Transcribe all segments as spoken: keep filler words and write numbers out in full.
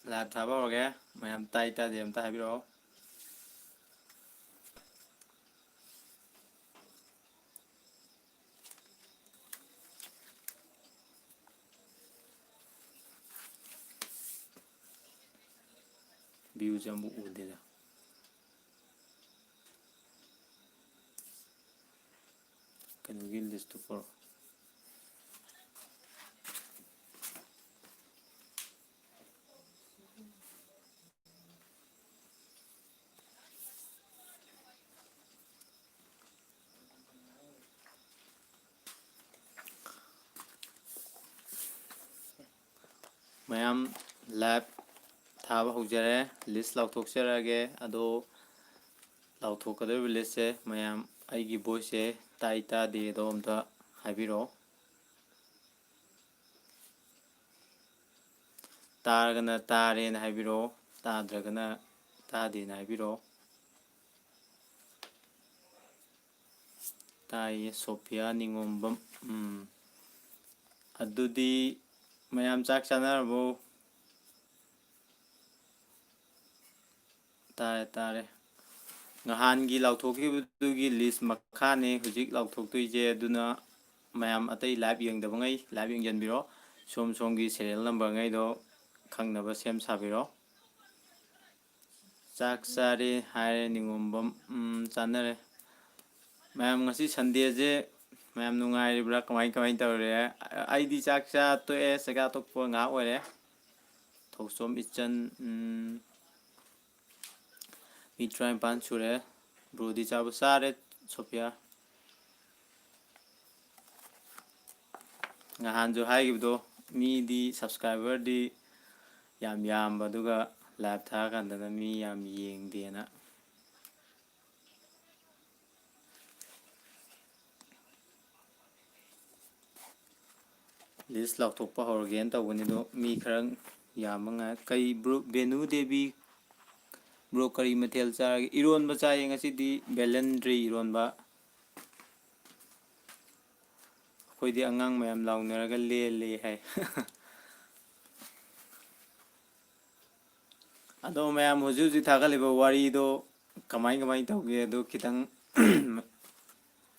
Live ꯊꯥꯕ ꯍꯧꯔꯒꯦ꯫ ꯃꯌꯥꯝ ꯇꯥꯏ ꯇꯥꯗꯦ ꯑꯝꯇ ꯍꯥꯏꯕꯤꯔꯛꯑꯣ꯫ ꯚ꯭ꯌꯨꯁꯦ ꯑꯃꯨꯛ ꯎꯗꯦꯗ꯫ ꯀꯩꯅꯣꯒꯤ ꯂꯤꯁꯇꯨ ꯄꯨꯔꯛꯑꯣ꯫ ꯃꯌꯥꯝ ꯂꯥꯏꯚ ꯊꯥꯕ ꯍꯧꯖꯔꯦ꯫ ꯂꯤꯁ ꯂꯥꯎꯊꯣꯛꯆꯔꯛꯑꯒꯦ꯫ ꯑꯗꯣ ꯂꯥꯎꯊꯣꯛꯀꯗꯧꯔꯤꯕ ꯂꯤꯁꯁꯦ ꯃꯌꯥꯝ ꯑꯩꯒꯤ ꯚꯣꯏꯁꯁꯦ ꯇꯥꯏ ꯇꯥꯗꯦꯗꯣ ꯑꯝꯇ ꯍꯥꯏꯕꯤꯔꯛꯑꯣ꯫ ꯇꯥꯔꯒꯅ ꯇꯥꯔꯦꯅ ꯍꯥꯏꯕꯤꯔꯛꯑꯣ, ꯇꯥꯗ꯭ꯔꯒꯅ ꯇꯥꯗꯦꯅ ꯍꯥꯏꯕꯤꯔꯛꯑꯣ꯫ ꯇꯥꯏꯌꯦ, ꯁꯣꯐꯤꯌꯥ ꯅꯤꯉꯣꯝꯕꯝ꯫ ꯎꯝ꯫ ꯑꯗꯨꯗꯤ ꯃꯌꯥꯝ ꯆꯥꯛ ꯆꯥꯅꯔꯕꯣ? ꯇꯥꯔꯦ, ꯇꯥꯔꯦ꯫ ꯅꯍꯥꯟꯒꯤ ꯂꯥꯎꯊꯣꯛꯈꯤꯕꯗꯨꯒꯤ ꯂꯤꯁ ꯃꯈꯥꯅꯦ ꯍꯧꯖꯤꯛ ꯂꯥꯎꯊꯣꯛꯇꯣꯏꯁꯦ, ꯑꯗꯨꯅ ꯃꯌꯥꯝ ꯑꯇꯩ ꯂꯥꯏꯚ ꯌꯦꯡꯗꯕꯉꯩ ꯂꯥꯏꯚ ꯌꯦꯡꯁꯤꯟꯕꯤꯔꯣ꯫ ꯁꯣꯝ ꯁꯣꯝꯒꯤ ꯁꯦꯔꯤꯌꯦꯜ ꯅꯝꯕꯔꯉꯩꯗꯣ ꯈꯪꯅꯕ ꯁꯦꯝ ꯁꯥꯕꯤꯔꯣ꯫ ꯆꯥꯛ ꯆꯥꯔꯦ ꯍꯥꯏꯔꯦ ꯅꯤꯉꯣꯝꯕꯝ꯫ ꯎꯝ, ꯆꯥꯅꯔꯦ꯫ ꯃꯌꯥꯝ, ꯉꯁꯤ ꯁꯟꯗꯦꯁꯦ ꯃꯌꯥꯝ ꯅꯨꯡꯉꯥꯏꯔꯤꯕ꯭ꯔꯥ? ꯀꯃꯥꯏ, ꯀꯃꯥꯏ ꯇꯧꯔꯦ? ꯑꯩꯗꯤ ꯆꯥꯛ ꯆꯥ ꯇꯣꯛꯑꯦ, ꯆꯥꯛꯆꯥ ꯇꯣꯛꯄ ꯉꯥꯏꯍꯥꯛ ꯑꯣꯏꯔꯦ꯫ ꯊꯣꯛꯆꯣꯝ ꯏꯆꯟ, ꯎꯝ, ꯃꯤ ꯇꯔꯥꯅꯤꯄꯥꯟ ꯁꯨꯔꯦ꯫ ꯕ꯭ꯔꯣꯗꯤ ꯆꯥꯕ ꯆꯥꯔꯦ, ꯁꯣꯐꯤꯌꯥ꯫ ꯅꯍꯥꯟꯁꯨ ꯍꯥꯏꯈꯤꯕꯗꯣ, ꯃꯤꯗꯤ ꯁꯕꯁꯀ꯭ꯔꯥꯏꯕꯔꯗꯤ ꯌꯥꯝ ꯌꯥꯝꯕ, ꯑꯗꯨꯒ ꯂꯥꯏꯚ ꯊꯥꯔꯀꯥꯟꯗꯅ ꯃꯤ ꯌꯥꯝ ꯌꯦꯡꯗꯦꯅ꯫ ꯂꯤꯁ ꯂꯥꯎꯊꯣꯛꯄ ꯍꯧꯔꯒꯦꯅ ꯇꯧꯕꯅꯤ, ꯑꯗꯣ ꯃꯤ ꯈꯔ ꯌꯥꯝꯕ ꯉꯥꯏ꯫ ꯀꯩ ꯕ꯭ꯔꯣ, ꯕꯦꯅꯨ ꯗꯦꯕꯤ, ꯕ꯭ꯔꯣ ꯀꯔꯤ ꯃꯊꯦꯜ ꯆꯥꯔꯒꯦ? ꯏꯔꯣꯟꯕ ꯆꯥꯏꯌꯦ ꯉꯁꯤꯗꯤ, ꯕꯦꯂꯟꯗ꯭ꯔꯤ ꯏꯔꯣꯟꯕ꯫ ꯑꯩꯈꯣꯏꯗꯤ ꯑꯉꯥꯡ ꯃꯌꯥꯝ ꯂꯥꯎꯅꯔꯒ ꯂꯦꯜꯂꯦ ꯍꯥꯏ꯫ ꯑꯗꯣ ꯃꯌꯥꯝ ꯍꯧꯖꯤꯛ ꯍꯧꯖꯤꯛ ꯊꯥꯒꯠꯂꯤꯕ ꯋꯥꯔꯤꯗꯣ ꯀꯃꯥꯏ ꯀꯃꯥꯏ ꯇꯧꯒꯦ, ꯑꯗꯨ ꯈꯤꯇꯪ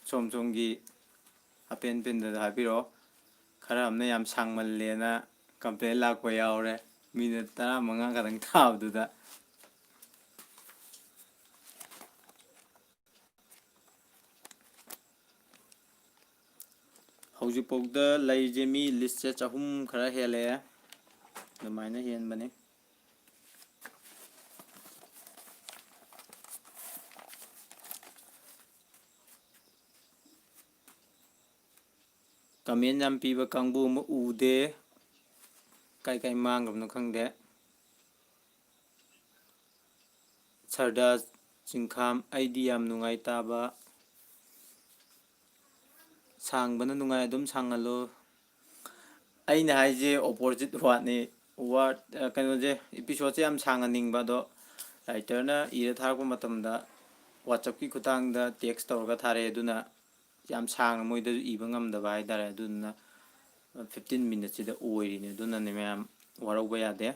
ꯁꯣꯝ ꯁꯣꯝꯒꯤ ꯑꯄꯦꯟ ꯄꯦꯟꯗꯗ ꯍꯥꯏꯕꯤꯔꯛꯑꯣ꯫ ꯈꯔ ꯑꯃꯅ ꯌꯥꯝ ꯁꯥꯡꯃꯜꯂꯦꯅ ꯀꯝꯄ꯭ꯂꯦꯟ ꯂꯥꯛꯄ ꯌꯥꯎꯔꯦ, ꯃꯤꯅꯤꯠ ꯇꯔꯥꯃꯉꯥ ꯈꯛꯇꯪ ꯊꯥꯕꯗꯨꯗ꯫ ꯍꯧꯖꯤꯛꯐꯥꯎꯗ ꯂꯩꯔꯤꯁꯦ ꯃꯤ ꯂꯤꯁꯁꯦ ꯆꯍꯨꯝ ꯈꯔ ꯍꯦꯜꯂꯛꯑꯦ, ꯑꯗꯨꯃꯥꯏꯅ ꯍꯦꯟꯕꯅꯤ꯫ ꯀꯃꯦꯟ ꯌꯥꯝ ꯄꯤꯕ ꯀꯥꯡꯕꯨ ꯑꯃ ꯎꯗꯦ, ꯀꯥꯏ ꯀꯥꯏ ꯃꯥꯡꯈ꯭ꯔꯕꯅꯣ ꯈꯪꯗꯦ꯫ ꯁꯔꯗꯥ ꯆꯤꯡꯈꯥꯝ, ꯑꯩꯗꯤ ꯌꯥꯝ ꯅꯨꯡꯉꯥꯏ ꯇꯥꯕ꯫ ꯁꯥꯡꯕꯅ ꯅꯨꯡꯉꯥꯏ, ꯑꯗꯨꯝ ꯁꯥꯡꯍꯜꯂꯣ꯫ ꯑꯩꯅ ꯍꯥꯏꯁꯦ opposite wordꯅꯤ꯫ Word, ꯑ, ꯀꯩꯅꯣꯁꯦ, episodeꯁꯦ ꯌꯥꯝ ꯁꯥꯡꯍꯟꯅꯤꯡꯕ, ꯑꯗꯣ writerꯅ ꯏꯔ ꯊꯥꯔꯛꯄ ꯃꯇꯝꯗ WhatsAppꯀꯤ ꯈꯨꯠꯊꯥꯡꯗ text ꯇꯧꯔꯒ ꯊꯥꯔꯛꯑꯦ, ꯑꯗꯨꯅ ꯌꯥꯝ ꯁꯥꯡꯅ ꯃꯣꯏꯗꯁꯨ ꯏꯕ ꯉꯝꯗꯕ ꯍꯥꯏꯇꯥꯔꯦ꯫ ꯑꯗꯨꯗꯨꯅ fifteen minutesꯁꯤꯗ ꯑꯣꯏꯔꯤꯅꯦ, ꯑꯗꯨꯅꯅꯦ ꯃꯌꯥꯝ, ꯋꯥꯔꯧꯕ ꯌꯥꯗꯦ꯫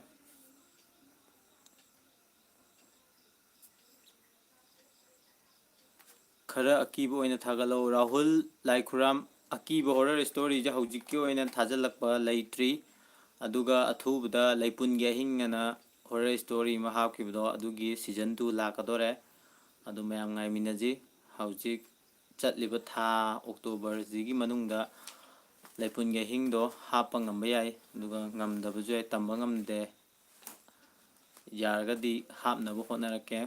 ꯈꯔ ꯑꯀꯤꯕ ꯑꯣꯏꯅ ꯊꯥꯒꯠꯂꯛꯎ꯫ ꯔꯥꯍꯨꯜ ꯂꯥꯏꯈꯨꯔꯥꯝ, ꯑꯀꯤꯕ horror storyꯁꯦ ꯍꯧꯖꯤꯛꯀꯤ ꯑꯣꯏꯅ ꯊꯥꯖꯤꯜꯂꯛꯄ ꯂꯩꯇ꯭ꯔꯤ, ꯑꯗꯨꯒ ꯑꯊꯨꯕꯗ ꯂꯩꯄꯨꯟꯒꯤ ꯑꯍꯤꯡ ꯑꯅ horror story ꯑꯃ ꯍꯥꯞꯈꯤꯕꯗꯣ, ꯑꯗꯨꯒꯤ season two ꯂꯥꯛꯀꯗꯣꯔꯦ꯫ ꯑꯗꯨ ꯃꯌꯥꯝ ꯉꯥꯏꯃꯤꯟꯅꯁꯤ꯫ ꯍꯧꯖꯤꯛ ꯆꯠꯂꯤꯕ ꯊꯥ Octoberꯁꯤꯒꯤ ꯃꯅꯨꯡꯗ ꯂꯩꯄꯨꯟꯒꯤ ꯑꯍꯤꯡꯗꯣ ꯍꯥꯞꯄ ꯉꯝꯕ ꯌꯥꯏ, ꯑꯗꯨꯒ ꯉꯝꯗꯕꯁꯨ ꯌꯥꯏ, ꯇꯝꯕ ꯉꯝꯗꯦ꯫ ꯌꯥꯔꯒꯗꯤ ꯍꯥꯞꯅꯕ ꯍꯣꯠꯅꯔꯛꯀꯦ꯫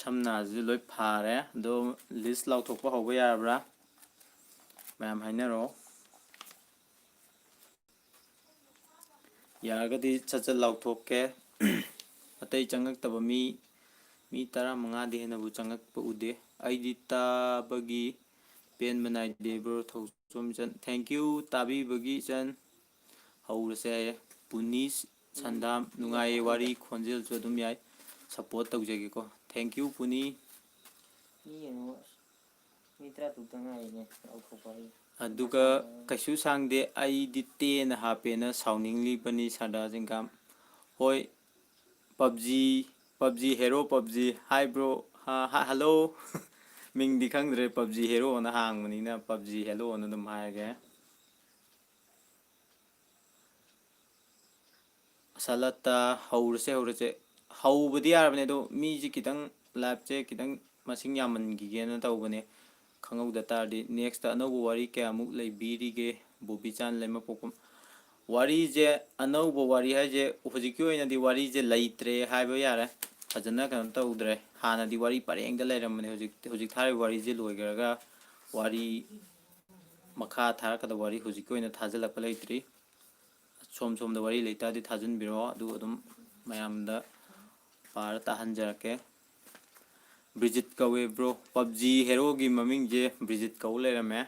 ꯁꯝꯅꯥꯁꯤꯁꯨ ꯂꯣꯏ ꯐꯥꯔꯦ, ꯑꯗꯣ list ꯂꯥꯎꯊꯣꯛꯄ ꯍꯧꯕ ꯌꯥꯔꯕ꯭ꯔꯥ? ꯃꯌꯥꯝ ꯍꯥꯏꯅꯔꯣ꯫ ꯌꯥꯔꯒꯗꯤ ꯁꯠ ꯁꯠ ꯂꯥꯎꯊꯣꯛꯀꯦ꯫ ꯑꯇꯩ ꯆꯪꯉꯛꯇꯕ ꯃꯤ, ꯃꯤ ꯇꯔꯥꯃꯉꯥꯗꯤ ꯍꯦꯟꯅꯕꯨ ꯆꯪꯉꯛꯄ ꯎꯗꯦ꯫ ꯑꯩꯗꯤ ꯇꯥꯕꯒꯤ ꯄꯦꯟꯕ ꯅꯥꯏꯗꯦ, bro꯫ ꯊꯧꯆꯣꯝ ꯏꯆꯟ, thank you ꯇꯥꯕꯤꯕꯒꯤ ꯏꯆꯟ꯫ ꯍꯧꯔꯁꯦ ꯍꯥꯏꯌꯦ꯫ ꯄꯨꯅꯤꯁ ꯁꯟꯗꯥꯝ, ꯅꯨꯡꯉꯥꯏꯌꯦ ꯋꯥꯔꯤ, ꯈꯣꯟꯖꯦꯜꯁꯨ ꯑꯗꯨꯝ ꯌꯥꯏ꯫ Support ꯇꯧꯖꯒꯦꯀꯣ꯫ Thank you, ꯄꯨꯅꯤ꯫ ꯃꯤ ꯌꯦꯡꯉꯣ, ꯑꯁ, ꯃꯤ ꯇꯔꯥ ꯇꯔꯨꯛꯇ ꯉꯥꯏꯔꯤꯅꯦ ꯂꯥꯎꯊꯣꯛꯄ ꯍꯥꯏꯁꯦ꯫ ꯑꯗꯨꯒ ꯀꯩꯁꯨ ꯁꯥꯡꯗꯦ, ꯑꯩꯗꯤ ꯇꯦꯟꯅ ꯍꯥꯞꯄꯦꯅ ꯁꯥꯎꯅꯤꯡꯂꯤꯕꯅꯤ ꯁꯔꯗꯥꯔ ꯆꯤꯡꯈꯥꯝ꯫ ꯍꯣꯏ, PUBG, PUBG Hero, PUBG꯫ Hi bro꯫ ꯍꯥ, ꯍꯥ, hello꯫ ꯃꯤꯡꯗꯤ ꯈꯪꯗ꯭ꯔꯦ, PUBG Hero ꯑꯅ ꯍꯥꯡꯕꯅꯤꯅ PUBG Hero ꯑꯅ ꯑꯗꯨꯝ ꯍꯥꯏꯔꯒꯦ꯫ ꯑꯁꯥꯂꯠꯇ ꯍꯧꯔꯁꯦ, ꯍꯧꯔꯁꯦ꯫ ꯍꯧꯕꯗꯤ ꯌꯥꯔꯕꯅꯦ, ꯑꯗꯣ ꯃꯤꯁꯦ ꯈꯤꯇꯪ, liveꯁꯦ ꯈꯤꯇꯪ ꯃꯁꯤꯡ ꯌꯥꯝꯃꯟꯈꯤꯒꯦꯅ ꯇꯧꯕꯅꯦ꯫ ꯈꯪꯍꯧꯗ ꯇꯥꯔꯗꯤ꯫ Next ꯑꯅꯧꯕ ꯋꯥꯔꯤ ꯀꯌꯥꯃꯨꯛ ꯂꯩꯕꯤꯔꯤꯒꯦ ꯕꯣꯕꯤꯆꯥꯟ ꯂꯩꯃꯄꯣꯛꯄꯝ? ꯋꯥꯔꯤꯁꯦ, ꯑꯅꯧꯕ ꯋꯥꯔꯤ ꯍꯥꯏꯁꯦ ꯍꯧꯖꯤꯛꯀꯤ ꯑꯣꯏꯅꯗꯤ ꯋꯥꯔꯤꯁꯦ ꯂꯩꯇ꯭ꯔꯦ ꯍꯥꯏꯕ ꯌꯥꯔꯦ꯫ ꯐꯖꯅ ꯀꯩꯅꯣ ꯇꯧꯗ꯭ꯔꯦ꯫ ꯍꯥꯟꯅꯗꯤ ꯋꯥꯔꯤ ꯄꯔꯦꯡꯗ ꯂꯩꯔꯝꯕꯅꯦ꯫ ꯍꯧꯖꯤꯛ, ꯍꯧꯖꯤꯛ ꯊꯥꯔꯤꯕ ꯋꯥꯔꯤꯁꯦ ꯂꯣꯏꯈ꯭ꯔꯒ ꯋꯥꯔꯤ ꯃꯈꯥ ꯊꯥꯔꯛꯀꯗꯕ ꯋꯥꯔꯤ ꯍꯧꯖꯤꯛꯀꯤ ꯑꯣꯏꯅ ꯊꯥꯖꯤꯜꯂꯛꯄ ꯂꯩꯇ꯭ꯔꯤ꯫ ꯁꯣꯝ ꯁꯣꯝꯗ ꯋꯥꯔꯤ ꯂꯩꯇꯥꯔꯗꯤ ꯊꯥꯖꯤꯟꯕꯤꯔꯛꯑꯣ, ꯑꯗꯨ ꯑꯗꯨꯝ ꯃꯌꯥꯝꯗ ꯄꯥꯔ ꯇꯥꯍꯟꯖꯔꯛꯀꯦ꯫ ꯕ꯭ꯔꯤꯖꯤꯠ ꯀꯧꯋꯦ bro꯫ PUBG Heroꯒꯤ ꯃꯃꯤꯡꯁꯦ ꯕ꯭ꯔꯤꯖꯤꯠ ꯀꯧ ꯂꯩꯔꯝꯃꯦ꯫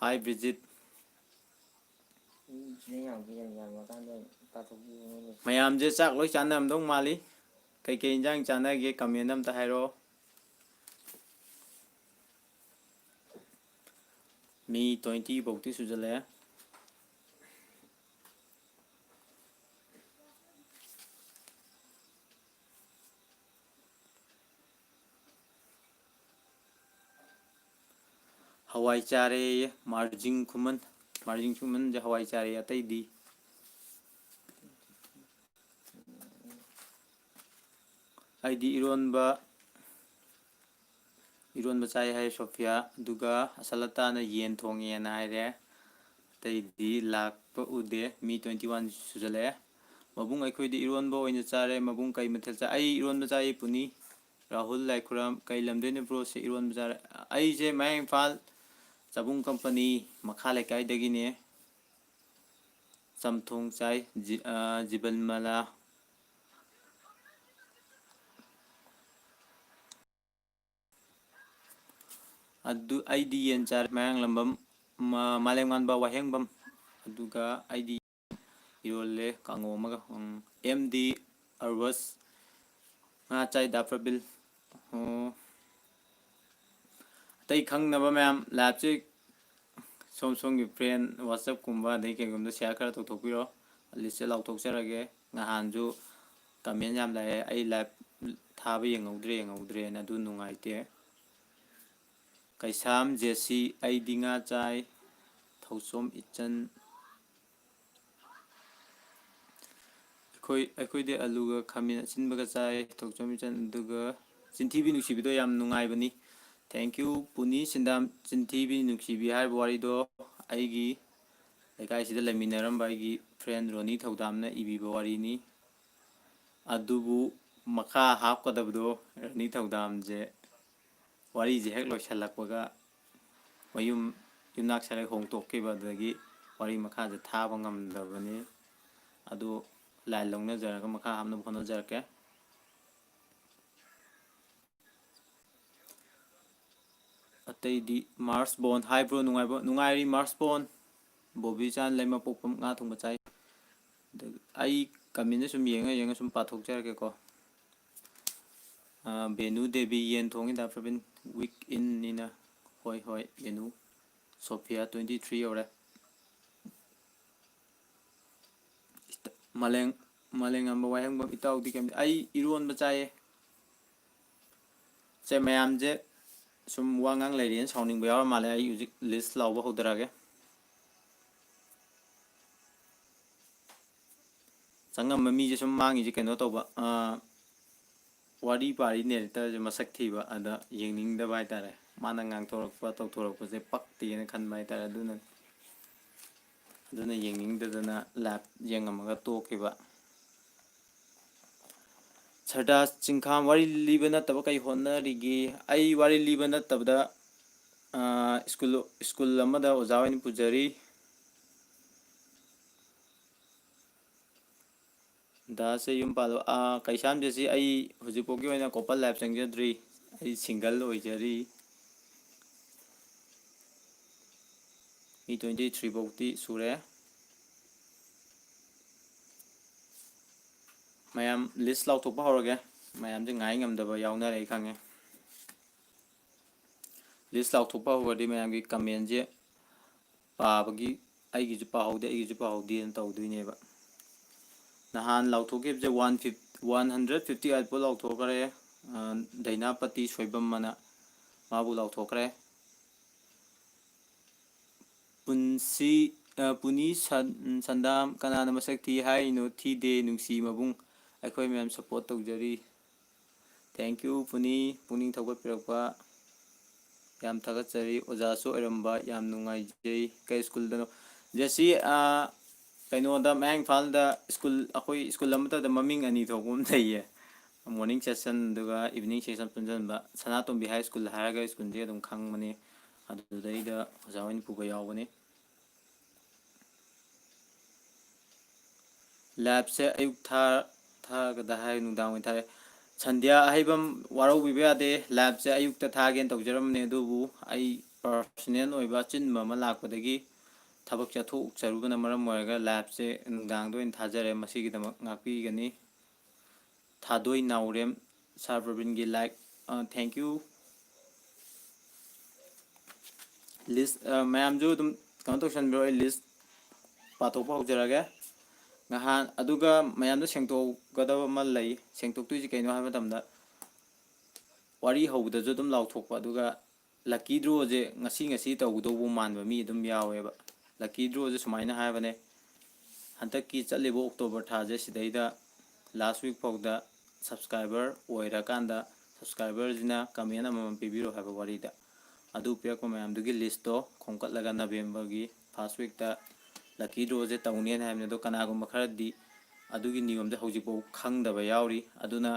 Hi ꯕ꯭ꯔꯤꯖꯤꯠ꯫ ꯃꯤ ꯌꯥꯝ ꯌꯥꯝ ꯌꯥꯝꯃꯀꯥꯟꯗ ꯄꯥꯊꯣꯛꯄꯤꯕꯅꯦ꯫ ꯃꯌꯥꯝꯁꯦ ꯆꯥꯛ ꯂꯣꯏ ꯆꯥꯅꯔꯝꯗꯧ ꯃꯥꯜꯂꯤ꯫ ꯀꯩꯀꯩ ꯏꯟꯖꯥꯡ ꯆꯥꯅꯒꯦ? Comment ꯑꯝꯇ ꯍꯥꯏꯔꯛꯑꯣ꯫ ꯃꯤ twenty ꯐꯥꯎꯇꯤ ꯁꯨꯖꯜꯂꯛꯑꯦ꯫ ꯍꯋꯥꯏ ꯆꯥꯔꯦꯌꯦ ꯃꯥꯔꯖꯤꯡ ꯈꯨꯃꯟ꯫ ꯃꯥꯔꯖꯤꯡ ꯈꯨꯃꯟꯁꯦ ꯍꯋꯥꯏ ꯆꯥꯔꯦ, ꯑꯇꯩꯗꯤ? ꯑꯩꯗꯤ ꯏꯔꯣꯟꯕ, ꯏꯔꯣꯟꯕ ꯆꯥꯏ ꯍꯥꯏ ꯁꯣꯐꯤꯌꯥ, ꯑꯗꯨꯒ ꯑꯁꯂꯇꯥꯅ ꯌꯦꯟ ꯊꯣꯡꯉꯦꯅ ꯍꯥꯏꯔꯦ꯫ ꯑꯇꯩꯗꯤ ꯂꯥꯛꯄ ꯎꯗꯦ꯫ ꯃꯤ twenty one ꯁꯨꯖꯜꯂꯛꯑꯦ꯫ ꯃꯕꯨꯡ, ꯑꯩꯈꯣꯏꯗꯤ ꯏꯔꯣꯟꯕ ꯑꯣꯏꯅ ꯆꯥꯔꯦ꯫ ꯃꯕꯨꯡ, ꯀꯩ ꯃꯊꯦꯜ ꯆꯥ-? ꯑꯩ ꯏꯔꯣꯟꯕ ꯆꯥꯏ ꯄꯨꯅꯤ꯫ ꯔꯥꯍꯨꯜ ꯂꯥꯏꯈꯨꯔꯝ, ꯀꯩ ꯂꯝꯗꯩꯅꯣ ꯕ꯭ꯔꯣꯁꯦ? ꯏꯔꯣꯟꯕ ꯆꯥꯔꯦ꯫ ꯑꯩꯁꯦ ꯃꯌꯥꯡ ꯏꯝꯐꯥꯜ ꯆꯕꯨꯡ ꯀꯝꯄꯅꯤ ꯃꯈꯥ ꯂꯩꯀꯥꯏꯗꯒꯤꯅꯦ꯫ ꯆꯝꯊꯣꯡ ꯆꯥꯏ꯫ ꯖꯤ-, ꯑ, ꯖꯤꯕꯟꯃꯂꯥ꯫ ꯑꯗꯨ ꯑꯩꯗꯤ ꯌꯦꯟ ꯆꯥꯔꯦ꯫ ꯃꯌꯥꯡꯂꯝꯕꯝ, ꯃ-, ꯃꯥꯂꯦꯝꯉꯥꯟꯕ ꯋꯥꯍꯦꯡꯕꯝ꯫ ꯑꯗꯨꯒ ꯑꯩꯗꯤ ꯏꯔꯣꯜꯂꯦ, ꯀꯥꯡꯉꯧ ꯑꯃꯒ꯫ ꯎꯝ, ꯑꯦꯝ ꯗꯤ ꯑꯔꯕꯁ, ꯉꯥ ꯆꯥꯏ ꯗꯥ ꯄ꯭ꯔꯕꯤꯜ꯫ ꯑꯣ꯫ ꯑꯇꯩ ꯈꯪꯅꯕ ꯃꯌꯥꯝ liveꯁꯦ ꯁꯣꯝ ꯁꯣꯝꯒꯤ friend WhatsAppꯀꯨꯝꯕ ꯑꯗꯩ ꯀꯩꯒꯨꯝꯕꯗ share ꯈꯔ ꯇꯧꯊꯣꯛꯄꯤꯔꯣ꯫ ꯂꯤꯁꯁꯦ ꯂꯥꯎꯊꯣꯛꯆꯔꯒꯦ꯫ ꯅꯍꯥꯟꯁꯨ ꯀꯃꯦꯟ ꯌꯥꯝ ꯂꯥꯛꯑꯦ, ꯑꯩ ꯂꯥꯏꯚ ꯊꯥꯕ ꯌꯦꯡꯍꯧꯗ꯭ꯔꯦ, ꯌꯦꯡꯍꯧꯗ꯭ꯔꯦꯅ, ꯑꯗꯨ ꯅꯨꯡꯉꯥꯏꯇꯦ꯫ ꯀꯩꯁꯥꯝ ꯖꯦꯁꯤ, ꯑꯩꯗꯤ ꯉꯥ ꯆꯥꯏ꯫ ꯊꯧꯆꯣꯝ ꯏꯆꯟ, ꯑꯩꯈꯣꯏ ꯑꯩꯈꯣꯏꯗꯤ ꯑꯂꯨꯒ ꯈꯥꯃꯦꯟ ꯑꯁꯤꯟꯕꯒ ꯆꯥꯏ꯫ ꯊꯧꯆꯣꯝ ꯏꯆꯟ, ꯑꯗꯨꯒ ꯆꯤꯟꯊꯤꯕꯤ ꯅꯨꯡꯁꯤꯕꯤꯗꯣ ꯌꯥꯝ ꯅꯨꯡꯉꯥꯏꯕꯅꯤ꯫ Thank you ꯄꯨꯅꯤ ꯁꯤꯟꯗꯥꯝ꯫ ꯆꯤꯟꯊꯤꯕꯤ ꯅꯨꯡꯁꯤꯕꯤ ꯍꯥꯏꯔꯤꯕ ꯋꯥꯔꯤꯗꯣ ꯑꯩꯒꯤ ꯂꯩꯀꯥꯏꯁꯤꯗ ꯂꯩꯃꯤꯟꯅꯔꯝꯕ ꯑꯩꯒꯤ ꯐ꯭ꯔꯦꯟ ꯔꯣꯅꯤ ꯊꯧꯗꯥꯝꯅ ꯏꯕꯤꯕ ꯋꯥꯔꯤꯅꯤ꯫ ꯑꯗꯨꯕꯨ ꯃꯈꯥ ꯍꯥꯞꯀꯗꯕꯗꯣ ꯔꯣꯅꯤ ꯊꯧꯗꯥꯝꯁꯦ ꯋꯥꯔꯤꯁꯦ ꯍꯦꯛ ꯂꯣꯏꯁꯤꯜꯂꯛꯄꯒ ꯃꯌꯨꯝ ꯌꯨꯝꯅꯥꯛ ꯁꯥꯒꯩ ꯍꯣꯡꯗꯣꯛꯈꯤꯕ, ꯑꯗꯨꯗꯒꯤ ꯋꯥꯔꯤ ꯃꯈꯥꯁꯦ ꯊꯥꯕ ꯉꯝꯗꯕꯅꯤ꯫ ꯑꯗꯨ ꯂꯥꯏꯟ ꯂꯧꯅꯖꯔꯒ ꯃꯈꯥ ꯍꯥꯞꯅꯕ ꯍꯣꯠꯅꯖꯔꯛꯀꯦ꯫ ꯑꯇꯩꯗꯤ ꯃꯥꯔꯁ ꯕꯣꯟ ꯍꯥꯏꯕ꯭ꯔꯣ? ꯅꯨꯡꯉꯥꯏꯕ, ꯅꯨꯡꯉꯥꯏꯔꯤ ꯃꯥꯔꯁ ꯕꯣꯟ꯫ ꯕꯣꯕꯤ ꯆꯥꯟ ꯂꯩꯃꯄꯣꯛꯄꯝ ꯉꯥ ꯊꯣꯡꯕ ꯆꯥꯏ꯫ ꯑꯗꯒꯤ ꯑꯩ ꯀꯃꯦꯟꯁꯦ ꯁꯨꯝ ꯌꯦꯡꯉ ꯌꯦꯡꯉ ꯁꯨꯝ ꯄꯥꯊꯣꯛꯆꯔꯛꯀꯦꯀꯣ꯫ ꯑꯥ, ꯕꯦꯅꯨ ꯗꯦꯕꯤ ꯌꯦꯟ ꯊꯣꯡꯉꯤ ꯗꯥ ꯄ꯭ꯔꯕꯤꯟ꯫ ꯋꯤꯛ ꯏꯟꯅꯤꯅ꯫ ꯍꯣꯏ, ꯍꯣꯏ, ꯕꯦꯅꯨ꯫ ꯁꯣꯐꯤꯌꯥ twenty three ꯌꯧꯔꯦ꯫ ꯏꯁ-, ꯃꯥꯂꯦꯝ-, ꯃꯥꯂꯦꯝꯉꯝꯕ ꯋꯥꯍꯦꯡꯕꯝ ꯏꯇꯥꯎꯗꯤ ꯀꯩꯝ-, ꯑꯩ ꯏꯔꯣꯟꯕ ꯆꯥꯏꯌꯦ꯫ ꯁꯦ, ꯃꯌꯥꯝꯁꯦ ꯁꯨꯝ ꯋꯥ ꯉꯥꯡ ꯂꯩꯔꯦꯅ ꯁꯥꯎꯅꯤꯡꯕ ꯌꯥꯎꯔ ꯃꯥꯜꯂꯦ꯫ ꯑꯩ ꯍꯧꯖꯤꯛ ꯂꯤꯁ ꯂꯥꯎꯕ ꯍꯧꯗꯔꯛꯑꯒꯦ꯫ ꯆꯪꯉꯝꯕ ꯃꯤꯁꯦ ꯁꯨꯝ ꯃꯥꯡꯉꯤꯁꯦ ꯀꯩꯅꯣ ꯇꯧꯕ, ꯑꯥ, ꯋꯥꯔꯤ ꯄꯥꯔꯤ ꯅꯦꯔꯦꯇꯔꯁꯦ ꯃꯁꯛ ꯊꯤꯕ, ꯑꯗ ꯌꯦꯡꯅꯤꯡꯗꯕ ꯍꯥꯏꯇꯥꯔꯦ꯫ ꯃꯥꯅ ꯉꯥꯡꯊꯣꯔꯛꯄ ꯇꯧꯊꯣꯔꯛꯄꯁꯦ ꯄꯛꯇꯦꯅ ꯈꯟꯕ ꯍꯥꯏꯇꯥꯔꯦ꯫ ꯑꯗꯨꯅ, ꯑꯗꯨꯅ ꯌꯦꯡꯅꯤꯡꯗꯗꯅ ꯂꯥꯏꯚ ꯌꯦꯡꯉꯝꯃꯒ ꯇꯣꯛꯈꯤꯕ꯫ ꯁꯔꯗꯥꯁ ꯆꯤꯡꯈꯥꯝ, ꯋꯥꯔꯤ ꯂꯤꯕ ꯅꯠꯇꯕ ꯀꯩ ꯍꯣꯠꯅꯔꯤꯒꯦ? ꯑꯩ ꯋꯥꯔꯤ ꯂꯤꯕ ꯅꯠꯇꯕꯗ, ꯑꯥ, ꯁ꯭ꯀꯨꯜ, ꯁ꯭ꯀꯨꯜ ꯑꯃꯗ ꯑꯣꯖꯥ ꯑꯣꯏꯅ ꯄꯨꯖꯔꯤ꯫ ꯗꯥꯁꯦ ꯌꯨꯝ ꯄꯥꯜꯂꯕ? ꯑꯥ, ꯀꯩꯁꯥꯝ ꯖꯦꯁꯤ, ꯑꯩ ꯍꯧꯖꯤꯛꯐꯥꯎꯒꯤ ꯑꯣꯏꯅ ꯀꯣꯄꯜ ꯂꯥꯏꯐ ꯆꯪꯖꯗ꯭ꯔꯤ꯫ ꯑꯩ ꯁꯤꯡꯒꯜ ꯑꯣꯏꯖꯔꯤ꯫ ꯃꯤ twenty three ꯐꯥꯎꯗꯤ ꯁꯨꯔꯦ꯫ ꯃꯌꯥꯝ ꯂꯤꯁ ꯂꯥꯎꯊꯣꯛꯄ ꯍꯧꯔꯒꯦ꯫ ꯃꯌꯥꯝꯁꯦ ꯉꯥꯏ ꯉꯝꯗꯕ ꯌꯥꯎꯅꯔꯦ, ꯑꯩ ꯈꯪꯉꯦ꯫ ꯂꯤꯁ ꯂꯥꯎꯊꯣꯛꯄ ꯍꯧꯔꯗꯤ ꯃꯌꯥꯝꯒꯤ ꯀꯃꯦꯟꯁꯦ ꯄꯥꯕꯒꯤ, ꯑꯩꯒꯤꯁꯨ ꯄꯥꯍꯧꯗꯦ, ꯑꯩꯒꯤꯁꯨ ꯄꯥꯍꯧꯗꯦꯅ ꯇꯧꯗꯣꯏꯅꯦꯕ꯫ ꯅꯍꯥꯟ ꯂꯥꯎꯊꯣꯛꯈꯤꯕꯁꯦ one fifty one hundred fifty eight ꯐꯥꯎ ꯂꯥꯎꯊꯣꯛꯈ꯭ꯔꯦ꯫ ꯑ, ꯗꯩꯅꯥꯄꯇꯤ ꯁꯣꯏꯕꯝ ꯑꯅ ꯃꯥꯕꯨ ꯂꯥꯎꯊꯣꯛꯈ꯭ꯔꯦ꯫ ꯄꯨꯟꯁꯤ, ꯑ, ꯄꯨꯅꯤ ꯁꯟ-, ꯁꯟꯗꯥꯝ, ꯀꯅꯥꯅ ꯃꯁꯛ ꯊꯤ ꯍꯥꯏꯔꯤꯅꯣ? ꯊꯤꯗꯦ, ꯅꯨꯡꯁꯤ ꯃꯕꯨꯡ꯫ ꯑꯩꯈꯣꯏ ꯃꯌꯥꯝ ꯁꯞꯄꯣꯔꯠ ꯇꯧꯖꯔꯤ꯫ Thank you, ꯄꯨꯅꯤ, ꯄꯨꯛꯅꯤꯡ ꯊꯧꯒꯠꯄꯤꯔꯛꯄ ꯌꯥꯝ ꯊꯥꯒꯠꯆꯔꯤ꯫ ꯑꯣꯖꯥꯁꯨ ꯑꯣꯏꯔꯝꯕ ꯌꯥꯝ ꯅꯨꯡꯉꯥꯏꯖꯩ꯫ ꯀꯩ ꯁ꯭ꯀꯨꯜꯗꯅꯣ? ꯖꯦꯁꯤ, ꯑ, ꯀꯩꯅꯣꯗ, ꯃꯌꯥꯡ ꯏꯝꯐꯥꯜꯗ ꯁ꯭ꯀꯨꯜ, ꯑꯩꯈꯣꯏ ꯁ꯭ꯀꯨꯜ ꯑꯃꯠꯇꯗ ꯃꯃꯤꯡ ꯑꯅꯤ ꯊꯣꯛꯄ ꯑꯃ ꯂꯩꯌꯦ, morning session ꯑꯗꯨꯒ evening session ꯄꯨꯟꯁꯤꯟꯕ꯫ ꯁꯅꯥꯇꯣꯝꯕꯤ ꯍꯥꯏ ꯁ꯭ꯀꯨꯜ ꯍꯥꯏꯔꯒ ꯁ꯭ꯀꯨꯜꯁꯦ ꯑꯗꯨꯝ ꯈꯪꯕꯅꯦ, ꯑꯗꯨꯗꯩꯗ ꯑꯣꯖꯥ ꯑꯣꯏꯅ ꯄꯨꯕ ꯌꯥꯎꯕꯅꯦ꯫ ꯂꯥꯏꯞꯁꯦ ꯑꯌꯨꯛ ꯊꯥ-, ꯊꯥꯒꯗ ꯍꯥꯏ, ꯅꯨꯡꯗꯥꯡ ꯑꯣꯏꯅ ꯊꯥꯔꯦ꯫ ꯁꯟꯙ꯭ꯌꯥ ꯑꯍꯩꯕꯝ, ꯋꯥꯔꯧꯕꯤꯕ ꯌꯥꯗꯦ, ꯂꯥꯏꯞꯁꯦ ꯑꯌꯨꯛꯇ ꯊꯥꯒꯦꯅ ꯇꯧꯖꯔꯝꯕꯅꯦ, ꯑꯗꯨꯕꯨ ꯑꯩ ꯄꯔꯁꯅꯦꯜ ꯑꯣꯏꯕ ꯑꯆꯤꯟꯕ ꯑꯃ ꯂꯥꯛꯄꯗꯒꯤ ꯊꯕꯛ ꯆꯠꯊꯣꯛꯆꯔꯨꯕꯅ ꯃꯔꯝ ꯑꯣꯏꯔꯒ ꯂꯥꯏꯞꯁꯦ ꯅꯨꯡꯗꯥꯡꯗ ꯑꯣꯏꯅ ꯊꯥꯖꯔꯦ꯫ ꯃꯁꯤꯒꯤꯗꯃꯛ ꯉꯥꯛꯄꯤꯒꯅꯤ꯫ ꯊꯥꯗꯣꯏ ꯅꯥꯎꯔꯦꯝ, ꯁꯥꯔ ꯄ꯭ꯔꯕꯤꯟꯒꯤ ꯂꯥꯏꯛ, ꯑ, thank you꯫ ꯂꯤꯁ, ꯑ, ꯃꯌꯥꯝꯁꯨ ꯑꯗꯨꯝ ꯀꯩꯅꯣ ꯇꯧꯁꯟꯕꯤꯔꯣ, ꯑꯩ ꯂꯤꯁ ꯄꯥꯊꯣꯛꯄ ꯍꯧꯖꯔꯒꯦ꯫ ꯉꯍꯥꯟ, ꯑꯗꯨꯒ ꯃꯌꯥꯝꯗ ꯁꯦꯡꯗꯣꯛꯀꯗꯕ ꯑꯃ ꯂꯩ꯫ ꯁꯦꯡꯗꯣꯛꯇꯣꯏꯁꯤ ꯀꯩꯅꯣ ꯍꯥꯏꯕ ꯃꯇꯝꯗ, ꯋꯥꯔꯤ ꯍꯧꯕꯗꯁꯨ ꯑꯗꯨꯝ ꯂꯥꯎꯊꯣꯛꯄ, ꯑꯗꯨꯒ ꯂꯛꯀꯤ ꯗ꯭ꯔꯣꯁꯦ ꯉꯁꯤ ꯉꯁꯤ ꯇꯧꯒꯗꯧꯕ ꯃꯥꯟꯕ ꯃꯤ ꯑꯗꯨꯝ ꯌꯥꯎꯋꯦꯕ꯫ ꯂꯛꯀꯤ ꯗ꯭ꯔꯣꯁꯦ ꯁꯨꯃꯥꯏꯅ ꯍꯥꯏꯕꯅꯦ, ꯍꯟꯗꯛꯀꯤ ꯆꯠꯂꯤꯕ ꯑꯣꯛꯇꯣꯕꯔ ꯊꯥꯁꯦ ꯁꯤꯗꯩꯗ ꯂꯥꯁ ꯋꯤꯛ ꯐꯥꯎꯗ ꯁꯕꯁꯀ꯭ꯔꯥꯏꯕꯔ ꯑꯣꯏꯔꯀꯥꯟꯗ ꯁꯕꯁꯀ꯭ꯔꯥꯏꯕꯔꯁꯤꯅ ꯀꯃꯦꯟ ꯑꯃꯃꯝ ꯄꯤꯕꯤꯔꯣ ꯍꯥꯏꯕ ꯋꯥꯔꯤꯗ꯫ ꯑꯗꯨ ꯄꯤꯔꯛꯄ ꯃꯌꯥꯝꯗꯨꯒꯤ ꯂꯤꯁꯇꯣ ꯈꯣꯝꯀꯠꯂꯒ ꯅꯕꯦꯝꯕꯔꯒꯤ ꯐꯥꯔꯁ ꯋꯤꯛꯇ ꯂꯛꯀꯤ ꯗ꯭ꯔꯣꯁꯦ ꯇꯧꯅꯦꯅ ꯍꯥꯏꯕꯅꯤ꯫ ꯑꯗꯣ ꯀꯅꯥꯒꯨꯝꯕ ꯈꯔꯗꯤ ꯑꯗꯨꯒꯤ ꯅꯤꯌꯣꯝꯁꯦ ꯍꯧꯖꯤꯛꯐꯥꯎ ꯈꯪꯗꯕ ꯌꯥꯎꯔꯤ꯫ ꯑꯗꯨꯅ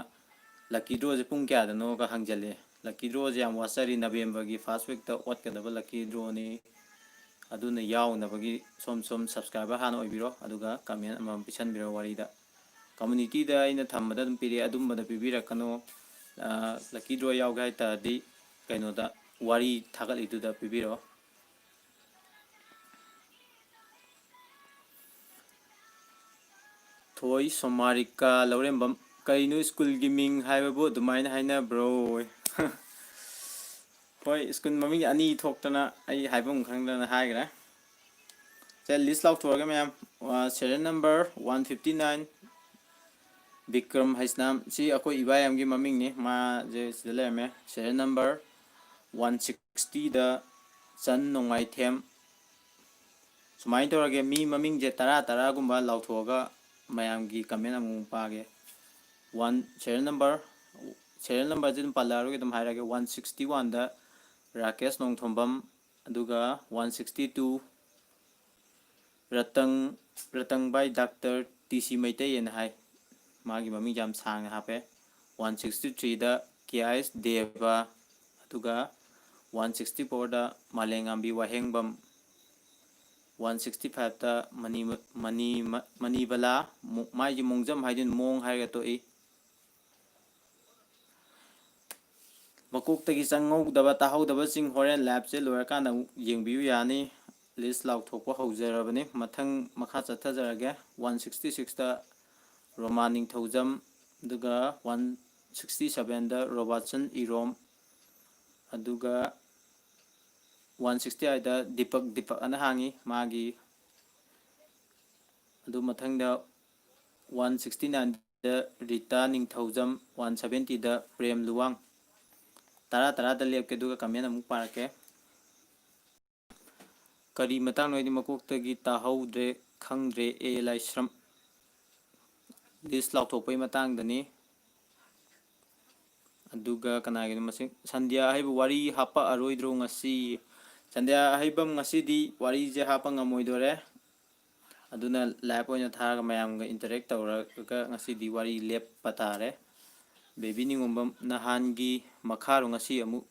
ꯂꯛꯀꯤ ꯗ꯭ꯔꯣꯁꯦ ꯄꯨꯡ ꯀꯌꯥꯗꯅꯣꯒ ꯍꯪꯖꯜꯂꯦ꯫ ꯂꯛꯀꯤ ꯗ꯭ꯔꯣꯁꯦ ꯌꯥꯝ ꯋꯥꯠꯆꯔꯤ, ꯅꯕꯦꯝꯕꯔꯒꯤ ꯐꯥꯔꯁ ꯋꯤꯛꯇ ꯑꯣꯠꯀꯗꯕ ꯂꯛꯀꯤ ꯗ꯭ꯔꯣꯅꯤ꯫ ꯑꯗꯨꯅ ꯌꯥꯎꯅꯕꯒꯤ ꯁꯣꯝ ꯁꯣꯝ ꯁꯕꯁꯀ꯭ꯔꯥꯏꯕꯔ ꯍꯥꯟꯅ ꯑꯣꯏꯕꯤꯔꯣ, ꯑꯗꯨꯒ ꯀꯃꯦꯟ ꯑꯃꯃꯝ ꯄꯤꯁꯟꯕꯤꯔꯣ ꯋꯥꯔꯤꯗ꯫ ꯀꯝꯃꯨꯅꯤꯇꯤꯗ ꯑꯩꯅ ꯊꯝꯕꯗ ꯑꯗꯨꯝ ꯄꯤꯔꯛꯑꯦ, ꯑꯗꯨꯝꯕꯗ ꯄꯤꯕꯤꯔꯛꯀꯅꯨ꯫ ꯑ, ꯂꯛꯀꯤ ꯗ꯭ꯔꯣ ꯌꯥꯎꯒꯦ ꯍꯥꯏ ꯇꯥꯔꯗꯤ ꯀꯩꯅꯣꯗ, ꯋꯥꯔꯤ ꯊꯥꯒꯠꯂꯤꯗꯨꯗ ꯄꯤꯕꯤꯔꯛꯑꯣ꯫ ꯊꯣꯏ ꯁꯣꯃꯥꯔꯤꯀꯥ ꯂꯧꯔꯦꯝꯕꯝ, ꯀꯩꯅꯣ ꯁ꯭ꯀꯨꯜꯒꯤ ꯃꯤꯡ ꯍꯥꯏꯕꯕꯨ ꯑꯗꯨꯃꯥꯏꯅ ꯍꯥꯏꯅꯕ꯭ꯔꯣ? ꯍꯣꯏ, ꯁ꯭ꯀꯨꯜ ꯃꯃꯤꯡ ꯑꯅꯤ ꯊꯣꯛꯇꯅ ꯑꯩ ꯍꯥꯏꯐꯝ ꯈꯪꯗꯅ ꯍꯥꯏꯈ꯭ꯔꯦ꯫ ꯁꯦ, ꯂꯤꯁ ꯂꯥꯎꯊꯣꯛꯑꯒꯦ ꯃꯌꯥꯝ꯫ ꯑ, serial number one fifty nine, Bikram Heisnam, ꯁꯤ ꯑꯩꯈꯣꯏ ꯏꯕꯥꯏ ꯑꯃꯒꯤ ꯃꯃꯤꯡꯅꯤ꯫ ꯃꯥꯁꯦ ꯁꯤꯗ ꯂꯩꯔꯝꯃꯦ, ꯁꯦꯔꯤꯌꯦꯜ ꯅꯝꯕꯔ ꯋꯥꯟ ꯁꯤꯛꯁꯇꯤꯗ ꯆꯟ ꯅꯣꯡꯃꯥꯏꯊꯦꯝ꯫ ꯁꯨꯃꯥꯏꯅ ꯇꯧꯔꯒꯦ, ꯃꯤ ꯃꯃꯤꯡꯁꯦ ꯇꯔꯥ ꯇꯔꯥꯒꯨꯝꯕ ꯂꯥꯎꯊꯣꯛꯑꯒ ꯃꯌꯥꯝꯒꯤ ꯀꯃꯦꯟ ꯑꯃꯨꯛ ꯄꯥꯒꯦ꯫ ꯋꯥꯟ, ꯁꯦꯔꯤꯌꯦꯜ ꯅꯝꯕꯔ, ꯁꯦꯔꯤꯌꯦꯜ ꯅꯝꯕꯔꯁꯦ ꯑꯗꯨꯝ ꯄꯜꯂꯛꯑꯔꯣꯏꯒꯦ, ꯑꯗꯨꯝ ꯍꯥꯏꯔꯛꯑꯒꯦ꯫ ꯋꯥꯟ ꯁꯤꯛꯁꯇꯤ ꯋꯥꯟꯗ ꯔꯥꯀꯦꯁ ꯅꯣꯡꯊꯣꯝꯕꯝ, ꯑꯗꯨꯒ ꯋꯥꯟ ꯁꯤꯛꯁꯇꯤ ꯇꯨ ꯔꯇꯪ, ꯔꯇꯪ ꯕꯥꯏ ꯗꯥꯛꯇꯔ ꯇꯤ ꯁꯤ ꯃꯩꯇꯩ ꯍꯥꯏꯅ ꯍꯥꯏ꯫ ꯃꯥꯒꯤ ꯃꯃꯤꯡꯁꯦ ꯌꯥꯝ ꯁꯥꯡꯅ ꯍꯥꯞꯄꯦ꯫ ꯋꯥꯟ ꯁꯤꯛꯁꯇꯤ ꯊ꯭ꯔꯤꯗ ꯀꯦ ꯑꯥꯏ ꯑꯦꯁ ꯗꯦꯕ, ꯑꯗꯨꯒ ꯋꯥꯟ ꯁꯤꯛꯁꯇꯤ ꯐꯣꯔꯗ ꯃꯥꯂꯦꯝꯉꯥꯝꯕꯤ ꯋꯥꯍꯦꯡꯕꯝ, ꯋꯥꯟ ꯁꯤꯛꯁꯇꯤ ꯐꯥꯏꯚꯇ ꯃꯅꯤ, ꯃꯅꯤ, ꯃꯅꯤꯕꯂꯥ, ꯃꯨ-, ꯃꯥꯏꯁꯦ ꯃꯣꯡꯖꯝ ꯍꯥꯏꯗꯣꯏꯅꯤ, ꯃꯣꯡ ꯍꯥꯏꯔꯒ ꯇꯣꯛꯏ꯫ ꯃꯀꯣꯛꯇꯒꯤ ꯆꯪꯍꯧꯗꯕ, ꯇꯥꯍꯧꯗꯕꯁꯤꯡ ꯍꯣꯔꯦꯟ ꯂꯥꯏꯞꯁꯦ ꯂꯣꯏꯔꯀꯥꯟꯗ ꯑꯃꯨꯛ ꯌꯦꯡꯕꯤꯌꯨ ꯌꯥꯅꯤ꯫ ꯂꯤꯁ ꯂꯥꯎꯊꯣꯛꯄ ꯍꯧꯖꯔꯕꯅꯤ꯫ ꯃꯊꯪ ꯃꯈꯥ ꯆꯠꯊꯖꯔꯒꯦ꯫ ꯋꯥꯟ ꯁꯤꯛꯁꯇꯤ ꯁꯤꯛꯁꯇ ꯔꯣꯃꯥ ꯅꯤꯡꯊꯧꯖꯝ, ꯑꯗꯨꯒ ꯋꯥꯟ ꯁꯤꯛꯁꯇꯤ ꯁꯕꯦꯟꯗ ꯔꯣꯕꯥꯔꯠꯁꯟ ꯏꯔꯣꯝ, ꯑꯗꯨꯒ ꯋꯥꯟ ꯁꯤꯛꯁꯇꯤ ꯑꯥꯏꯠꯇ ꯗꯤꯄꯛ, ꯗꯤꯄꯛ ꯑꯅ ꯍꯥꯡꯉꯤ ꯃꯥꯒꯤ꯫ ꯑꯗꯨ ꯃꯊꯪꯗ ꯋꯥꯟ ꯁꯤꯛꯁꯇꯤ ꯅꯥꯏꯟꯗ ꯔꯤꯇꯥ ꯅꯤꯡꯊꯧꯖꯝ, ꯋꯥꯟ ꯁꯕꯦꯟꯇꯤꯗ ꯄ꯭ꯔꯦꯝ ꯂꯨꯋꯥꯡ꯫ ꯇꯔꯥ ꯇꯔꯥꯗ ꯂꯦꯞꯀꯦ, ꯑꯗꯨꯒ ꯀꯃꯦꯟ ꯑꯃꯨꯛ ꯄꯥꯔꯛꯀꯦ꯫ ꯀꯔꯤ ꯃꯇꯥꯡꯅꯣ ꯑꯩꯗꯤ ꯃꯀꯣꯛꯇꯒꯤ ꯇꯥꯍꯧꯗ꯭ꯔꯦ, ꯈꯪꯗ꯭ꯔꯦ꯫ ꯑꯦ ꯂꯥꯏꯁ꯭ꯔꯝ꯫ ꯂꯤꯁ ꯂꯥꯎꯊꯣꯛꯄꯒꯤ ꯃꯇꯥꯡꯗꯅꯤ꯫ ꯑꯗꯨꯒ ꯀꯅꯥꯒꯤꯅꯣ ꯃꯁꯤꯡ, ꯁꯟꯙ꯭ꯌꯥ ꯑꯍꯩꯕ ꯋꯥꯔꯤ ꯍꯥꯞꯄꯛꯑꯔꯣꯏꯗ꯭ꯔꯣ ꯉꯁꯤ? ꯁꯟꯙ꯭ꯌꯥ ꯑꯍꯩꯕꯝ, ꯉꯁꯤꯗꯤ ꯋꯥꯔꯤꯁꯦ ꯍꯥꯞꯄ ꯉꯝꯃꯣꯏꯗꯣꯔꯦ꯫ ꯑꯗꯨꯅ ꯂꯥꯏꯞ ꯑꯣꯏꯅ ꯊꯥꯔꯒ ꯃꯌꯥꯝꯒ ꯏꯟꯇꯔꯦꯛ ꯇꯧꯔꯒ ꯉꯁꯤꯗꯤ ꯋꯥꯔꯤ ꯂꯦꯞꯄ ꯇꯥꯔꯦ꯫ ꯕꯦꯕꯤ ꯅꯤꯉꯣꯝꯕꯝ, ꯅꯍꯥꯟꯒꯤ ꯃꯈꯥꯔꯣ ꯉꯁꯤ ꯑꯃꯨꯛ?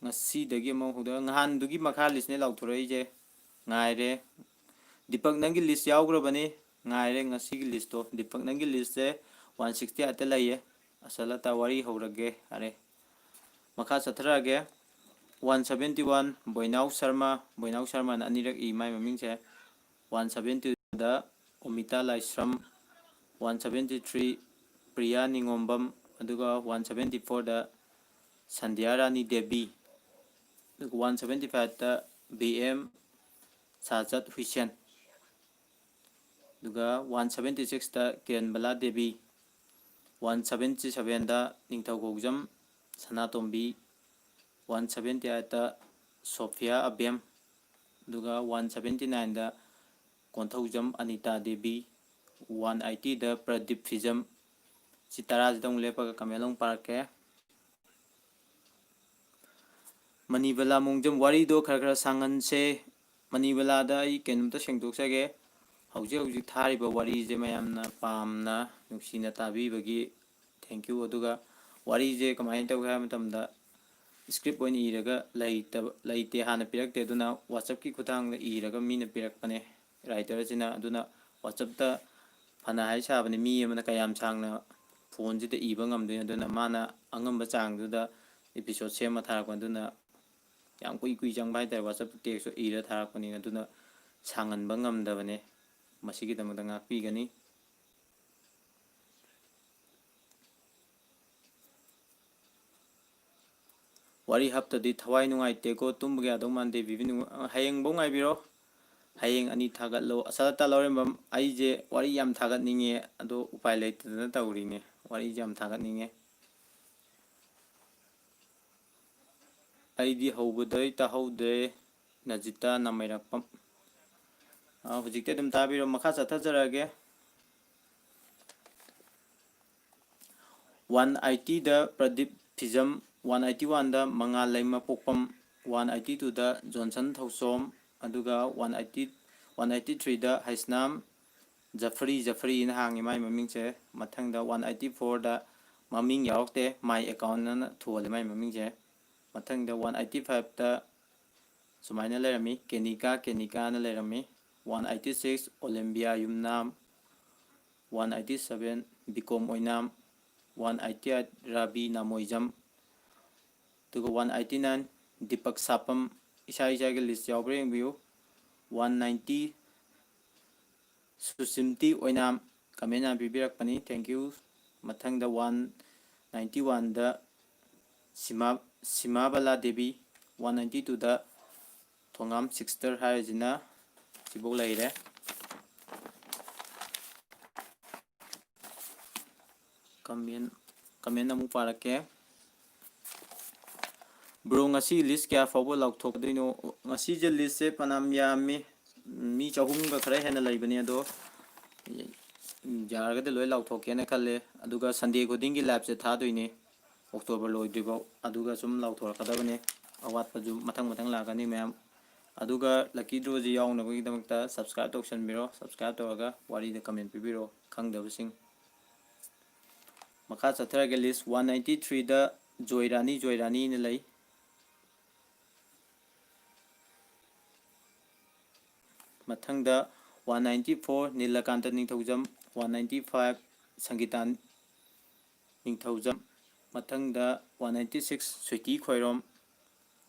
ꯉꯁꯤꯗꯒꯤ ꯑꯃꯨꯛ ꯍꯧꯗ-, ꯅꯍꯥꯟꯗꯨꯒꯤ ꯃꯈꯥ ꯂꯤꯁꯅꯦ ꯂꯥꯎꯊꯣꯔꯛꯏꯁꯦ꯫ ꯉꯥꯏꯔꯦ꯫ ꯗꯤꯄꯛ, ꯅꯪꯒꯤ ꯂꯤꯁ ꯌꯥꯎꯈ꯭ꯔꯕꯅꯤ꯫ ꯉꯥꯏꯔꯦ ꯉꯁꯤꯒꯤ ꯂꯤꯁꯇꯣ꯫ ꯗꯤꯄꯛ, ꯅꯪꯒꯤ ꯂꯤꯁꯁꯦ ꯋꯥꯟ ꯁꯤꯛꯁꯇꯤ ꯑꯥꯏꯠꯇ ꯂꯩꯌꯦ꯫ ꯑꯁꯜ ꯑꯇꯥ ꯋꯥꯔꯤ ꯍꯧꯔꯒꯦ꯫ ꯌꯥꯔꯦ꯫ ꯃꯈꯥ ꯆꯠꯊꯔꯛꯑꯒꯦ꯫ One seventy one, Boinao Sharma. Boinao ꯁꯔꯃꯅ ꯑꯅꯤꯔꯛ ꯏ ꯃꯥꯏ ꯃꯃꯤꯡꯁꯦ꯫ ꯋꯥꯟ ꯁꯕꯦꯟꯇꯤꯗ Omita Laishram, one seventy three Priya ꯅꯤꯉꯣꯝꯕꯝ, ꯑꯗꯨꯒ ꯋꯥꯟ ꯁꯕꯦꯟꯇꯤ ꯐꯣꯔꯗ ꯁꯟꯙ꯭ꯌꯥ ꯔꯥꯅꯤ ꯗꯦꯕꯤ, ꯑꯗꯨꯒ ꯋꯥꯟ ꯁꯕꯦꯟꯇꯤ ꯐꯥꯏꯚꯇ ꯕꯤ ꯑꯦꯝ ꯁꯥꯖꯠ ꯍꯨꯏꯁꯦꯟ꯫ ꯑꯗꯨꯒ ꯋꯥꯟ ꯁꯕꯦꯟꯇꯤ ꯁꯤꯛꯁꯇ ꯀꯤꯔꯟꯕꯂꯥ ꯗꯦꯕꯤ, ꯋꯥꯟ ꯁꯕꯦꯟꯇꯤ ꯁꯕꯦꯟꯗ ꯅꯤꯡꯊꯧꯈꯣꯡꯖꯝ ꯁꯅꯥꯇꯣꯝꯕꯤ, ꯋꯥꯟ ꯁꯕꯦꯟꯇꯤ ꯑꯩꯠꯇ ꯁꯣꯐꯤꯌꯥ ꯑꯕꯦꯝ, ꯑꯗꯨꯒ ꯋꯥꯟ ꯁꯕꯦꯟꯇꯤ ꯅꯥꯏꯟꯗ ꯀꯣꯟꯊꯧꯖꯝ ꯑꯅꯤꯇꯥ ꯗꯦꯕꯤ, ꯋꯥꯟ ꯑꯩꯠꯇꯤꯗ ꯄ꯭ꯔꯗꯤꯞ ꯐꯤꯖꯝ꯫ ꯁꯤ ꯇꯔꯥꯁꯤꯗ ꯑꯃꯨꯛ ꯂꯦꯞꯄꯒ ꯀꯃꯦꯟ ꯑꯃꯨꯛ ꯄꯥꯔꯛꯀꯦ꯫ ꯃꯅꯤꯕꯂꯥ ꯃꯣꯡꯖꯝ, ꯋꯥꯔꯤꯗꯣ ꯈꯔ ꯈꯔ ꯁꯥꯡꯍꯟꯁꯦ꯫ ꯃꯅꯤꯕꯂꯥꯗ ꯑꯩ ꯀꯩꯅꯣꯝꯇ ꯁꯦꯡꯗꯣꯛꯆꯒꯦ꯫ ꯍꯧꯖꯤꯛ ꯍꯧꯖꯤꯛ ꯊꯥꯔꯤꯕ ꯋꯥꯔꯤꯁꯦ ꯃꯌꯥꯝꯅ ꯄꯥꯝꯅ ꯅꯨꯡꯁꯤꯅ ꯇꯥꯕꯤꯕꯒꯤ thank you꯫ ꯑꯗꯨꯒ ꯋꯥꯔꯤꯁꯦ ꯀꯃꯥꯏꯅ ꯇꯧꯒꯦ ꯍꯥꯏꯕ ꯃꯇꯝꯗ, script ꯑꯣꯏꯅ ꯏꯔꯒ ꯂꯩꯇꯕ, ꯂꯩꯇꯦ, ꯍꯥꯟꯅ ꯄꯤꯔꯛꯇꯦ꯫ ꯑꯗꯨꯅ WhatsApp-ꯀꯤ ꯈꯨꯠꯊꯥꯡꯗ ꯏꯔꯒ ꯃꯤꯅ ꯄꯤꯔꯛꯄꯅꯦ writer-ꯁꯤꯅ꯫ ꯑꯗꯨꯅ WhatsApp-ꯇ ꯐꯅ ꯍꯥꯏ ꯁꯥꯕꯅꯤ, ꯃꯤ ꯑꯃꯅ ꯀꯌꯥꯝ ꯁꯥꯡꯅ phone-ꯁꯤꯗ ꯏꯕ ꯉꯝꯗꯣꯏꯅꯣ? ꯑꯗꯨꯅ ꯃꯥꯅ ꯑꯉꯝꯕ ꯆꯥꯡꯗꯨꯗ episode ꯁꯦꯝꯃ ꯊꯥꯔꯛꯄ꯫ ꯑꯗꯨꯅ ꯌꯥꯝ ꯀꯨꯏ ꯀꯨꯏ ꯆꯪꯕ ꯍꯥꯏꯇꯥꯔꯦ, WhatsApp-ꯇ text ꯏꯔ ꯊꯥꯔꯛꯄꯅꯤꯅ꯫ ꯑꯗꯨꯅ ꯁꯥꯡꯍꯟꯕ ꯉꯝꯗꯕꯅꯦ꯫ ꯃꯁꯤꯒꯤꯗꯃꯛꯇ ꯉꯥꯛꯄꯤꯒꯅꯤ꯫ ꯋꯥꯔꯤ ꯍꯥꯞꯇꯗꯤ ꯊꯋꯥꯏ ꯅꯨꯡꯉꯥꯏꯇꯦꯀꯣ, ꯇꯨꯝꯕꯒ ꯌꯥꯗꯧ ꯃꯥꯟꯗꯦ꯫ ꯕꯤꯕꯤ ꯅꯨꯡ-, ꯍꯌꯦꯡꯐꯧ ꯉꯥꯏꯕꯤꯔꯣ, ꯍꯌꯦꯡ ꯑꯅꯤ ꯊꯥꯒꯠꯂꯣ꯫ ꯑꯁꯥꯂꯇꯥ ꯂꯧꯔꯦꯝꯕꯝ, ꯑꯩꯁꯦ ꯋꯥꯔꯤ ꯌꯥꯝ ꯊꯥꯒꯠꯅꯤꯡꯉꯦ, ꯑꯗꯣ ꯎꯄꯥꯏ ꯂꯩꯇꯗꯅ ꯇꯧꯔꯤꯅꯦ꯫ ꯋꯥꯔꯤꯁꯦ ꯌꯥꯝ ꯊꯥꯒꯠꯅꯤꯡꯉꯦ꯫ ꯑꯩꯗꯤ ꯍꯧꯕꯗꯩ ꯇꯥꯍꯧꯗ꯭ꯔꯦ꯫ ꯅꯖꯤꯇꯥ ꯅꯥꯃꯩꯔꯥꯛꯄꯝ꯫ ꯑꯥ, ꯍꯧꯖꯤꯛꯇꯤ ꯑꯗꯨꯝ ꯇꯥꯕꯤꯔꯣ꯫ ꯃꯈꯥ ꯆꯠꯊꯖꯔꯛꯑꯒꯦ꯫ ꯋꯥꯟ ꯑꯩꯠꯇꯤꯗ ꯄ꯭ꯔꯗꯤꯞ ꯐꯤꯖꯝ, ꯋꯥꯟ ꯑꯩꯠꯇꯤ ꯋꯥꯟꯗ ꯃꯉꯥꯜ ꯂꯩꯃꯄꯣꯛꯄꯝ, ꯋꯥꯟ ꯑꯩꯠꯇꯤ ꯇꯨꯗ ꯖꯣꯟꯁꯟ ꯊꯧꯁꯣꯝ, ꯑꯗꯨꯒ ꯋꯥꯟ ꯑꯩꯠꯇꯤ, ꯋꯥꯟ ꯑꯩꯠꯇꯤ ꯊ꯭ꯔꯤꯗ ꯍꯩꯁꯅꯥꯝ ꯖꯐꯔꯤ, ꯖꯐꯔꯤꯅ ꯍꯥꯡꯉꯤ ꯃꯥꯏ ꯃꯃꯤꯡꯁꯦ꯫ ꯃꯊꯪꯗ ꯋꯥꯟ ꯑꯩꯠꯇꯤ ꯐꯣꯔꯗ ꯃꯃꯤꯡ ꯌꯥꯎꯔꯛꯇꯦ, my account ꯑꯅ ꯊꯣꯜꯂꯦ ꯃꯥꯏ ꯃꯃꯤꯡꯁꯦ꯫ ꯃꯊꯪꯗ ꯋꯥꯟ ꯑꯩꯠꯇꯤ ꯐꯥꯏꯚꯇ ꯁꯨꯃꯥꯏꯅ ꯂꯩꯔꯝꯃꯤ, ꯀꯦꯅꯤꯀꯥ, ꯀꯦꯅꯤꯀꯥꯅ ꯂꯩꯔꯝꯃꯤ꯫ One eighty six Olembia Yumnam, one eighty seven Bikom Oinam, one eighty eight Rabi Namoijam, ꯑꯗꯨꯒ one eighty nine Deepak Sapam. ꯏꯁꯥ ꯏꯁꯥꯒꯤ list ꯌꯥꯎꯕ꯭ꯔꯥ ꯌꯦꯡꯕꯤꯌꯨ꯫ One ninety Susimti Oinam comment ꯌꯥꯝ ꯄꯤꯕꯤꯔꯛꯄꯅꯤ, thank you꯫ ꯃꯊꯪꯗ ꯋꯥꯟ ꯅꯥꯏꯟꯇꯤ ꯋꯥꯟꯗ ꯁꯤꯃꯥ, ꯁꯤꯃꯥꯕꯂꯥ ꯗꯦꯕꯤ, ꯋꯥꯟ ꯅꯥꯏꯟꯇꯤ ꯇꯨꯗ ꯊꯣꯉꯥꯝ ꯁꯤꯛꯁꯇꯔ ꯍꯥꯏꯔꯤꯁꯤꯅ ꯁꯤꯐꯧ ꯂꯩꯔꯦ꯫ ꯀꯃꯦꯟ ꯀꯃꯦꯟ ꯑꯃꯨꯛ ꯄꯥꯔꯛꯀꯦ꯫ ꯕ꯭ꯔꯣ, ꯉꯁꯤ ꯂꯤꯁ ꯀꯌꯥ ꯐꯥꯎꯕ ꯂꯥꯎꯊꯣꯛꯀꯗꯣꯏꯅꯣ? ꯉꯁꯤꯁꯦ ꯂꯤꯁꯁꯦ ꯐꯅꯌꯥꯝ ꯌꯥꯝꯃꯤ, ꯃꯤ ꯆꯍꯨꯝꯒ ꯈꯔ ꯍꯦꯟꯅ ꯂꯩꯕꯅꯦ꯫ ꯑꯗꯣ ꯌꯥꯔꯒꯗꯤ ꯂꯣꯏ ꯂꯥꯎꯊꯣꯛꯀꯦꯅ ꯈꯜꯂꯦ꯫ ꯑꯗꯨꯒ ꯁꯟꯗꯦ ꯈꯨꯗꯤꯡꯒꯤ ꯂꯥꯏꯞꯁꯦ ꯊꯥꯗꯣꯏꯅꯦ ꯑꯣꯛꯇꯣꯕꯔ ꯂꯣꯏꯗ꯭ꯔꯤꯐꯥꯎ꯫ ꯑꯗꯨꯒ ꯁꯨꯝ ꯂꯥꯎꯊꯣꯔꯛꯀꯗꯕꯅꯦ, ꯑꯋꯥꯠꯄꯁꯨ ꯃꯊꯪ ꯃꯊꯪ ꯂꯥꯛꯀꯅꯤ ꯃꯌꯥꯝ꯫ ꯑꯗꯨꯒ ꯂꯛꯀꯤ ꯗ꯭ꯔꯣꯁꯤ ꯌꯥꯎꯅꯕꯒꯤꯗꯃꯛꯇ ꯁꯕꯁꯀ꯭ꯔꯥꯏꯕ ꯇꯧꯁꯟꯕꯤꯔꯣ꯫ ꯁꯕꯁꯀ꯭ꯔꯥꯏꯕ ꯇꯧꯔꯒ ꯋꯥꯔꯤꯗ ꯀꯃꯦꯟ ꯄꯤꯕꯤꯔꯣ, ꯈꯪꯗꯕꯁꯤꯡ꯫ ꯃꯈꯥ ꯆꯠꯊꯔꯒꯦ꯫ ꯂꯤꯁ ꯋꯥꯟ ꯅꯥꯏꯟꯇꯤ ꯊ꯭ꯔꯤꯗ ꯖꯣꯏꯔꯥꯅꯤ, ꯖꯣꯏꯔꯥꯅꯤꯅ ꯂꯩ꯫ ꯃꯊꯪꯗ one ninety four Nilakanta Ningthoujam, one ninety five Sangita Ningthoujam, ꯃꯊꯪꯗ one ninety six Sweety Khoirom,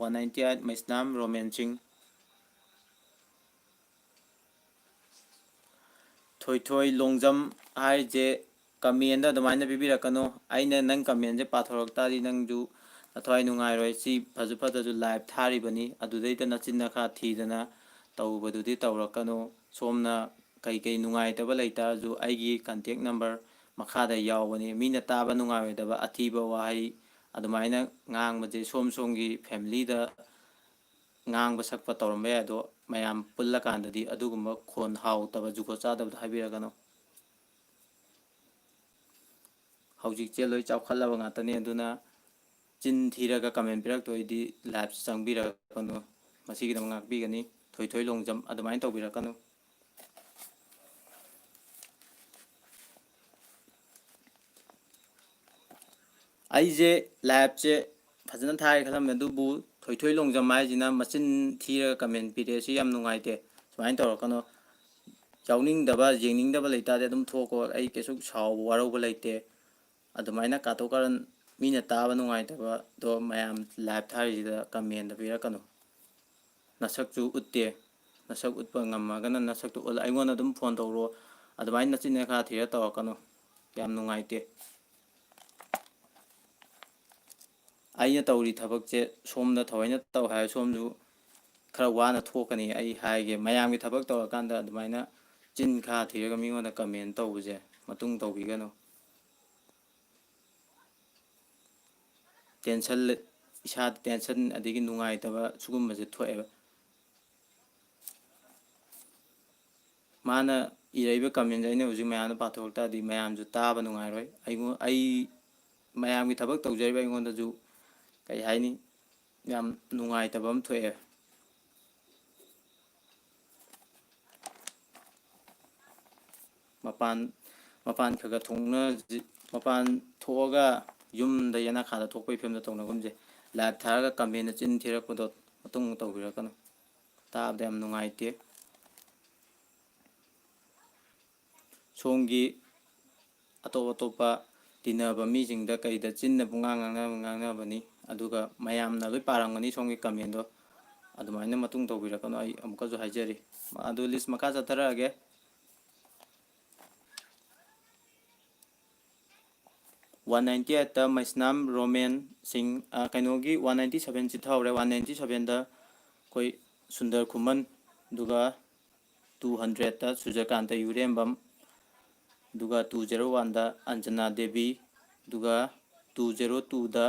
one ninety eight Meisnam Romen Singh. Thoithoi Longjam ꯍꯥꯏꯔꯤꯁꯦ ꯀꯃꯦꯟꯗ ꯑꯗꯨꯃꯥꯏꯅ ꯄꯤꯕꯤꯔꯛꯀꯅꯨ꯫ ꯑꯩꯅ ꯅꯪ ꯀꯃꯦꯟꯁꯦ ꯄꯥꯊꯣꯔꯛ ꯇꯥꯔꯗꯤ ꯅꯪꯁꯨ ꯅꯊ꯭ꯋꯥꯏ ꯅꯨꯡꯉꯥꯏꯔꯣꯏ꯫ ꯁꯤ ꯐꯖ ꯐꯖꯁꯨ ꯂꯥꯏꯚ ꯊꯥꯔꯤꯕꯅꯤ, ꯑꯗꯨꯗꯩꯗ ꯅꯆꯤꯟ ꯅꯈꯥ ꯊꯤꯗꯅ ꯇꯧꯕꯗꯨꯗꯤ ꯇꯧꯔꯛꯀꯅꯨ꯫ ꯁꯣꯝꯅ ꯀꯩꯀꯩ ꯅꯨꯡꯉꯥꯏꯇꯕ ꯂꯩꯇꯥꯔꯁꯨ ꯑꯩꯒꯤ ꯀꯟꯇꯦꯛ ꯅꯝꯕꯔ ꯃꯈꯥꯗ ꯌꯥꯎꯕꯅꯤ꯫ ꯃꯤꯅ ꯇꯥꯕ ꯅꯨꯡꯉꯥꯏꯔꯣꯏꯗꯕ ꯑꯊꯤꯕ ꯋꯥꯍꯩ ꯑꯗꯨꯃꯥꯏꯅ ꯉꯥꯡꯕꯁꯦ ꯁꯣꯝ ꯁꯣꯝꯒꯤ ꯐꯦꯃꯤꯂꯤꯗ ꯉꯥꯡꯕ ꯁꯛꯄ ꯇꯧꯔꯝꯕ ꯌꯥꯏ, ꯑꯗꯣ ꯃꯌꯥꯝ ꯄꯨꯜꯂꯀꯥꯟꯗꯗꯤ ꯑꯗꯨꯒꯨꯝꯕ ꯈꯣꯟ ꯍꯥꯎꯇꯕ ꯖꯨꯒꯣꯠ ꯆꯥꯗꯕꯗꯣ ꯍꯥꯏꯕꯤꯔꯛꯀꯅꯨ꯫ ꯍꯧꯖꯤꯛꯁꯦ ꯂꯣꯏ ꯆꯥꯎꯈꯠꯂꯕ ꯉꯥꯛꯇꯅꯤ, ꯑꯗꯨꯅ ꯆꯤꯟ ꯊꯤꯔꯒ ꯀꯃꯦꯟ ꯄꯤꯔꯛꯇꯣꯏꯗꯤ ꯂꯥꯏꯚ ꯆꯪꯕꯤꯔꯛꯀꯅꯨ꯫ ꯃꯁꯤꯒꯤꯗꯃꯛ ꯉꯥꯛꯄꯤꯒꯅꯤ꯫ ꯊꯣꯏꯊꯣꯏ ꯂꯣꯡꯖꯝ ꯑꯗꯨꯃꯥꯏꯅ ꯇꯧꯕꯤꯔꯛꯀꯅꯨ꯫ ꯑꯩꯁꯦ ꯂꯥꯏꯚꯁꯦ ꯐꯖꯅ ꯊꯥꯒꯦ ꯈꯜꯂꯝꯃꯦ, ꯑꯗꯨꯕꯨ ꯊꯣꯏꯊꯣꯏ ꯂꯣꯡꯖꯝ ꯍꯥꯏꯁꯤꯅ ꯃꯆꯤꯟ ꯊꯤꯔꯒ ꯀꯃꯦꯟ ꯄꯤꯔꯛꯑꯦ꯫ ꯁꯤ ꯌꯥꯝ ꯅꯨꯡꯉꯥꯏꯇꯦ꯫ ꯁꯨꯃꯥꯏꯅ ꯇꯧꯔꯛꯀꯅꯣ꯫ ꯌꯥꯎꯅꯤꯡꯗꯕ, ꯌꯦꯡꯅꯤꯡꯗꯕ ꯂꯩꯇꯥꯔꯗꯤ ꯑꯗꯨꯝ ꯊꯣꯛꯈꯣ꯫ ꯑꯩ ꯀꯩꯁꯨ ꯁꯥꯎꯕ ꯋꯥꯔꯧꯕ ꯂꯩꯇꯦ꯫ ꯑꯗꯨꯃꯥꯏꯅ ꯀꯥꯇꯨ ꯀꯥꯔꯟ, ꯃꯤꯅ ꯇꯥꯕ ꯅꯨꯡꯉꯥꯏꯇꯕꯗꯣ ꯃꯌꯥꯝ ꯂꯥꯏꯚ ꯊꯥꯔꯤꯁꯤꯗ ꯀꯃꯦꯟꯗ ꯄꯤꯔꯛꯀꯅꯨ꯫ ꯅꯁꯛꯁꯨ ꯎꯠꯇꯦ꯫ ꯅꯁꯛ ꯎꯠꯄ ꯉꯝꯃꯒꯅ ꯅꯁꯛꯇꯨ ꯎꯠꯂ ꯑꯩꯉꯣꯟꯗ ꯑꯗꯨꯝ ꯐꯣꯟ ꯇꯧꯔꯣ꯫ ꯑꯗꯨꯃꯥꯏꯅ ꯅꯆꯤꯟ ꯅꯈꯥ ꯊꯤꯔ ꯇꯧꯔꯛꯀꯅꯨ꯫ ꯌꯥꯝ ꯅꯨꯡꯉꯥꯏꯇꯦ꯫ ꯑꯩꯅ ꯇꯧꯔꯤ ꯊꯕꯛꯁꯦ ꯁꯣꯝꯗ ꯊꯑꯣꯏꯅ ꯇꯧ ꯍꯥꯏꯔ ꯁꯣꯝꯁꯨ ꯈꯔ ꯋꯥꯅ ꯊꯣꯛꯀꯅꯤ꯫ ꯑꯩ ꯍꯥꯏꯒꯦ, ꯃꯌꯥꯝꯒꯤ ꯊꯕꯛ ꯇꯧꯔꯀꯥꯟꯗ ꯑꯗꯨꯃꯥꯏꯅ ꯆꯤꯟ ꯈꯥ ꯊꯤꯔꯒ ꯃꯤꯉꯣꯟꯗ ꯀꯃꯦꯟ ꯇꯧꯕꯁꯦ ꯃꯇꯨꯡ ꯇꯧꯕꯤꯒꯅꯨ꯫ ꯇꯦꯟꯁꯟ, ꯏꯁꯥꯗ ꯇꯦꯟꯁꯟ ꯑꯗꯒꯤ ꯅꯨꯡꯉꯥꯏꯇꯕ ꯁꯤꯒꯨꯝꯕꯁꯦ ꯊꯣꯛꯑꯦꯕ꯫ ꯃꯥꯅ ꯏꯔꯛꯏꯕ ꯀꯃꯦꯟꯁꯦ ꯑꯩꯅ ꯍꯧꯖꯤꯛ ꯃꯌꯥꯝꯗ ꯄꯥꯊꯣꯛ ꯇꯥꯔꯗꯤ ꯃꯌꯥꯝꯁꯨ ꯇꯥꯕ ꯅꯨꯡꯉꯥꯏꯔꯣꯏ꯫ ꯑꯩꯉꯣꯟ-, ꯑꯩ ꯃꯌꯥꯝꯒꯤ ꯊꯕꯛ ꯇꯧꯖꯔꯤꯕ ꯑꯩꯉꯣꯟꯗꯁꯨ, ꯀꯩ ꯍꯥꯏꯅꯤ, ꯌꯥꯝ ꯅꯨꯡꯉꯥꯏꯇꯕ ꯑꯃ ꯊꯣꯛꯑꯦ꯫ ꯃꯄꯥꯟ, ꯃꯄꯥꯟ ꯈꯔ ꯈꯔ ꯊꯣꯛꯅ-, ꯃꯄꯥꯟ ꯊꯣꯛꯑꯒ ꯌꯨꯝꯗ ꯌꯦꯅꯈꯥꯗ ꯊꯣꯛꯄꯒꯤ ꯐꯤꯕꯝꯗ ꯇꯧꯅꯒꯨꯝꯁꯦ꯫ ꯂꯥꯏꯚ ꯊꯥꯔꯒ ꯀꯃꯦꯟꯗ ꯆꯤꯟ ꯊꯤꯔꯛꯄꯗꯣ ꯃꯇꯨꯡ ꯇꯧꯕꯤꯔꯛꯀꯅꯨ꯫ ꯇꯥꯕꯗ ꯌꯥꯝ ꯅꯨꯡꯉꯥꯏꯇꯦ꯫ ꯁꯣꯝꯒꯤ ꯑꯇꯣꯞ ꯑꯇꯣꯞꯄ ꯇꯤꯟꯅꯕ ꯃꯤꯁꯤꯡꯗ ꯀꯩꯗ ꯆꯤꯟꯅ ꯄꯨꯡꯉꯥꯡ ꯉꯥꯡꯅ-, ꯉꯥꯡꯅꯕꯅꯤ꯫ ꯑꯗꯨꯒ ꯃꯌꯥꯝꯅ ꯂꯣꯏ ꯄꯥꯔꯝꯒꯅꯤ ꯁꯣꯝꯒꯤ ꯀꯃꯦꯟꯗꯣ꯫ ꯑꯗꯨꯃꯥꯏꯅ ꯃꯇꯨꯡ ꯇꯧꯕꯤꯔꯛꯀꯅꯨ, ꯑꯩ ꯑꯃꯨꯛꯀꯁꯨ ꯍꯥꯏꯖꯔꯤ꯫ ꯑꯗꯨ ꯂꯤꯁ ꯃꯈꯥ ꯆꯠꯊꯔꯛꯑꯒꯦ꯫ ꯋꯥꯟ ꯅꯥꯏꯟꯇꯤ ꯑꯩꯠꯇ ꯃꯩꯁꯅꯥꯝ ꯔꯣꯃꯦꯟ ꯁꯤꯡ, ꯑ, ꯀꯩꯅꯣꯒꯤ ꯋꯥꯟ ꯅꯥꯏꯟꯇꯤ ꯁꯚꯦꯟ ꯆꯤꯠꯊꯍꯧꯔꯦ꯫ ꯋꯥꯟ ꯅꯥꯏꯟꯇꯤ ꯁꯚꯦꯟꯗ ꯑꯩꯈꯣꯏ ꯁꯨꯟꯗꯔ ꯈꯨꯃꯟ, ꯑꯗꯨꯒ ꯇꯨ ꯍꯟꯗ꯭ꯔꯦꯠꯇ ꯁꯨꯔꯖꯀꯥꯟꯇ ꯌꯨꯔꯦꯝꯕꯝ, ꯑꯗꯨꯒ ꯇꯨ ꯖꯦꯔꯣ ꯋꯥꯟꯗ ꯑꯟꯖꯅꯥ ꯗꯦꯕꯤ, ꯑꯗꯨꯒ ꯇꯨ ꯖꯦꯔꯣ ꯇꯨꯗ